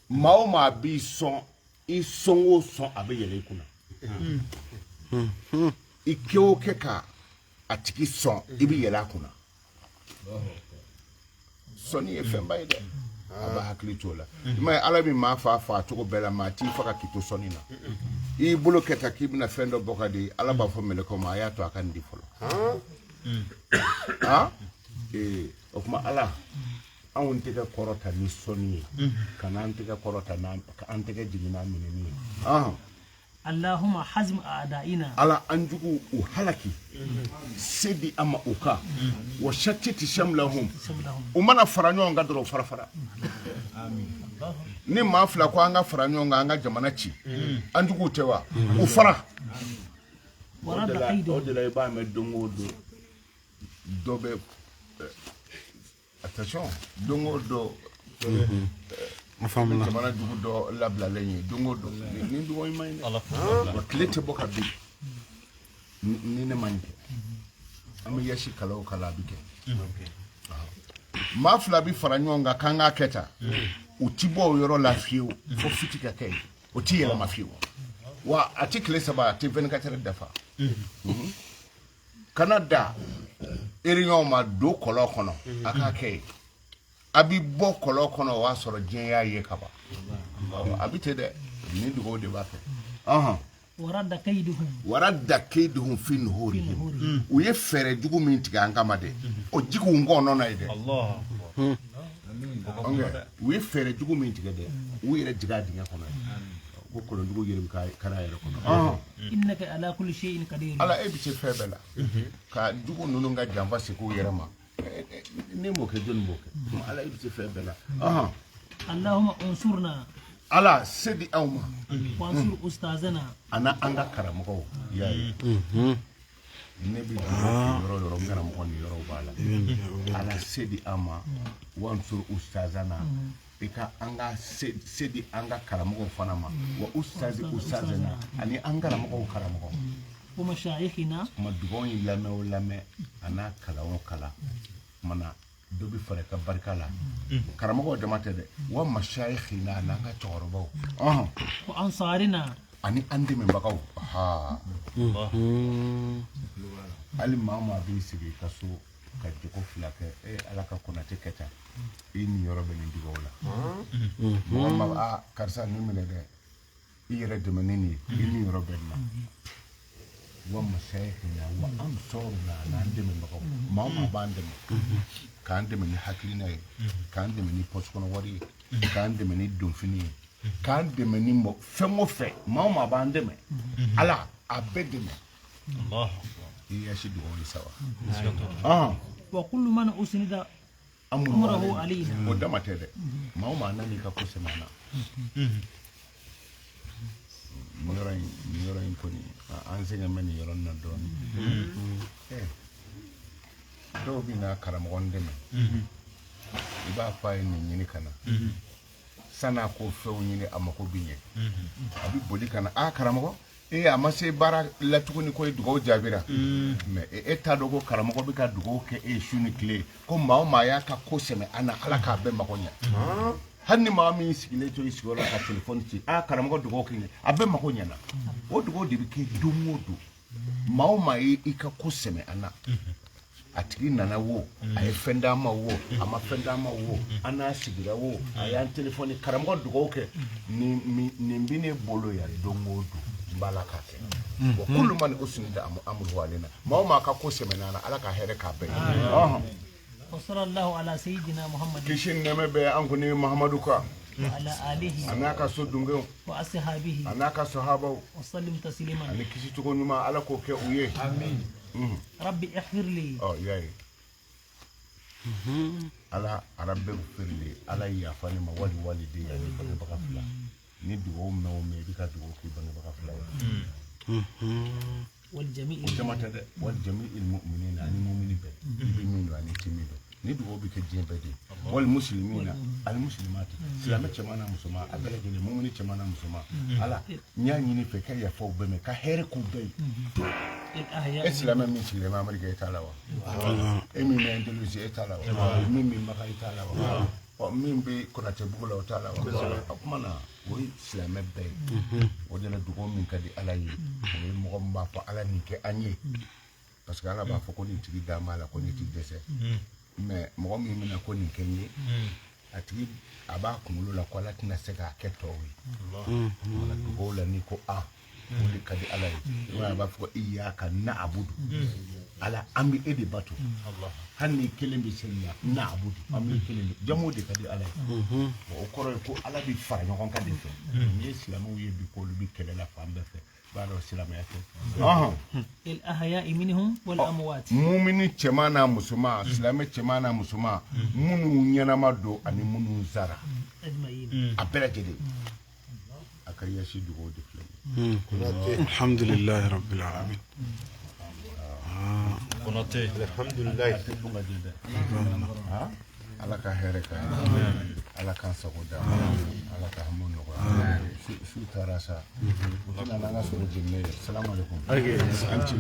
maa o maa b'i sɔn i sɔn o sɔn a bɛ yɛlɛ i kunna i kɛ o kɛ ka a tigi sɔn i bɛ yɛlɛ a kunna sɔnni ye fɛnba ye dɛ a b'a hakili t'o la i m'a ye Ala bɛ maa fa fa cogo bɛɛ la maa t'i faga k'i to sɔnni na i y'i bolo kɛ tan k'i bɛna fɛn dɔ bɔ ka di Ala b'a fɔ mɛlɛkɛw ma a y'a to a ka nin di fɔlɔ o tuma Ala anw tɛgɛ kɔrɔta ni sɔnni ye ka n'an tɛgɛ kɔrɔta n'an tɛgɛ jigin n'a minɛni ye. Allahumma hazim a'da'ina. Ala an jugu u halaki se di an ma u kan wa shattiti shamlahum u mana fara ɲɔgɔn kan dɔrɔn fara fara ni maa fila ko an ka fara ɲɔgɔn kan an ka jamana ci an juguw tɛ wa u fara O de la i b'a mɛn don o don dɔ bɛ attention don o don jamana jugu dɔ labilalen ye don o don ni dugawu in ma ɲi dɛ wa tile tɛ bɔ ka bin ni ne ma nin kɛ an bɛ yasi kala o kala a bɛ kɛ maa fila bɛ fara ɲɔgɔn kan k'an k'a kɛ tan u ti bɔ o yɔrɔ la fiyewu fo fiti ka kɛ yen o ti yɛlɛma fiyewu wa a ti tile saba a ti 24 heures dafa kana da réunion ma don kɔlɔn kɔnɔ a k'a kɛ yen a bi bɔ kɔlɔn kɔnɔ o y'a sɔrɔ diɲɛ y'a ye ka ban a bɛ ten dɛ ni dugawu de b'a kɛ waradda keiduhum fi nuhurihim u ye fɛɛrɛ jugu min tigɛ an kama dɛ o jigi u ngɔnɔ na ye dɛ u ye fɛɛrɛ jugu min tigɛ dɛ u yɛrɛ jigin a dingɛ kɔnɔ ko kolonjugu yɛrɛ bɛ kari a yɛrɛ kɔnɔ innaka ala kulli shay'in qadir ala e bɛ se fɛn bɛɛ la ka jugu ninnu ka janfa segin u yɛrɛ ma ne m'o kɛ jɔnni b'o kɛ ala e bɛ se fɛn bɛɛ la allahumma unsurna ala se di anw ma wansur ustazana ana an ka karamɔgɔw y'a ye ne bɛ yɔrɔ yɔrɔ n karamɔgɔ ni yɔrɔw b'a la ala se di an ma wansur ustazana i ka an ka se di an ka karamɔgɔw fana ma wa ustazi ustazana ani an karamɔgɔw karamɔgɔ wa mashayikhina kuma dugawu in lamɛn o lamɛn a n'a kalan o kalan kumana dɔ bɛ fara i ka barika la karamɔgɔw dama tɛ dɛ wa mashayikhina an'an ka cɛkɔrɔbaw wa ansarina ani an dɛmɛbagaw hali maa o maa b'i sigi i ka so ka jogo fila kɛ e ala ka Konate kɛ tan i niyɔrɔ bɛ nin dugawu la mɔgɔ ma a karisa nin minɛ dɛ i yɛrɛ dɛmɛ ni nin ye i niyɔrɔ bɛ nin na wa mashayikhina wa ansaruna an'an dɛmɛbagaw maa o maa b'an dɛmɛ k'an dɛmɛ ni hakilina ye k'an dɛmɛ ni pɔsi kɔnɔ wari ye k'an dɛmɛ ni donfini ye k'an dɛmɛ ni fɛn o fɛn maa o maa b'an dɛmɛ ala a bɛɛ dɛmɛ i yasi dugawu ni sawa wa kullu man usnida amruhu alayna o dama tɛ dɛ maa o maa nan'i ka ko sɛmɛ an na nin yɔrɔ in kɔni an sɛgɛn bɛ nin yɔrɔ in na dɔɔnin dɔw bɛ na karamɔgɔ n dɛmɛ i b'a fɔ a ye nin ɲini ka na san'a ko fɛnw ɲini a mako bɛ ɲɛ a bɛ boli ka na a karamɔgɔ e a ma se baara la tuguni ko e dugawu jaabira mɛ e t'a dɔn ko karamɔgɔ bɛ ka dugawu kɛ e ye su ni tile ko maa o maa y'a ka ko sɛmɛ an na ala k'a bɛɛ mako ɲɛ hali ni maa min sigilen to i sigiyɔrɔ la ka telefɔni ci a karamɔgɔ dugawu kɛ a bɛɛ mako ɲɛna o dugawu de bɛ kɛ don o don maa o maa ye i ka ko sɛmɛ an na a tigi nana wo a ye fɛn d'an ma wo a ma fɛn d'an ma wo an n'a sigira wo a y'an telefɔni karamɔgɔ dugawu kɛ nin bɛ ne bolo yan don o don n b'a la k'a kɛ wa kullu man usnida amruhu alayna maa o maa ka ko sɛmɛna an na ala ka hɛrɛ k'a bɛɛ ye. Wa sallallahu ala sayyidina Muhammad kisi ni nɛɛmɛ bɛ an kunni Muhammadu kan wa ala alihi a n'a ka so dungew wa ashabihi a n'a ka sahabaw wa sallim tasliman ani kisi cogo ɲuman ala k'o kɛ u ye. Amin. Rabbi ighfir li. Ɔ y'a ye ala rabbi ighfir li ala yafa ne ma wali walidayya ani bangebaga fila ni dugawu mɛn o mɛn i bɛ ka dugawu k'i bangebaga fila ye. Wal jami'i o jama tɛ dɛ wal jami'il mu'minina ani mumini bɛɛ i bɛ min dɔn ani ti min dɔn ni dugawu bɛ kɛ diɲɛ bɛɛ de ye wal muslimina al muslimati silamɛ cɛman n'a musoman a bɛɛ lajɛlen mumini cɛman n'a musoman ala n y'a ɲini fɛ ka yafa u bɛɛ ma ka hɛrɛ k'u bɛɛ ye e silamɛ min sigilen bɛ Ameriki e t'a la wa e min bɛ Indonésie e t'a la wa min bɛ Maka e t'a la wa ɔ min bɛ Konatɛbugu la o t'a la wa o kuma na o ye silamɛ bɛɛ ye o de la dugawu min ka di ala ye o ye mɔgɔ min b'a fɔ ala nin kɛ an ye parce que ala b'a fɔ ko nin tigi dan b'a la ko nin ti dɛsɛ mais mɔgɔ min bɛna ko nin kɛ n ye a tigi a b'a kunkolo la ko ala tɛna se k'a kɛ tɔw ye wala dugawu la n'i ko a o de ka di ala ye i b'a ye a b'a fɔ ko iyyaka na'budu ala an bɛ e de bato hali ni kelen bɛ seli la na'budu an bɛ kelen de jamu de ka di ala ye o kɔrɔ ye ko ala bɛ fara ɲɔgɔn kan de fɛ n'i ye silamɛw ye bi k'olu bɛ kɛlɛ la fan bɛɛ fɛ b'a dɔn silamɛya tɛ. El ahya'i minhum wal amwat. Mumini cɛman n'a musoman silamɛ cɛman n'a musoman minnu ɲɛnama don ani minnu sara a bɛɛ lajɛlen a ka yasi dugawu de filɛ nin ye. Alhamdulillahi rabbil alamin. Konate. Alhamdulillah. Ala ka hɛrɛ k'an ye, Ala k'an sago d'an ma, Ala ka hami nɔgɔya. Su taara sa, u tɛna n'an ka sogo jeninen ye. Salamu aleykum. An ci.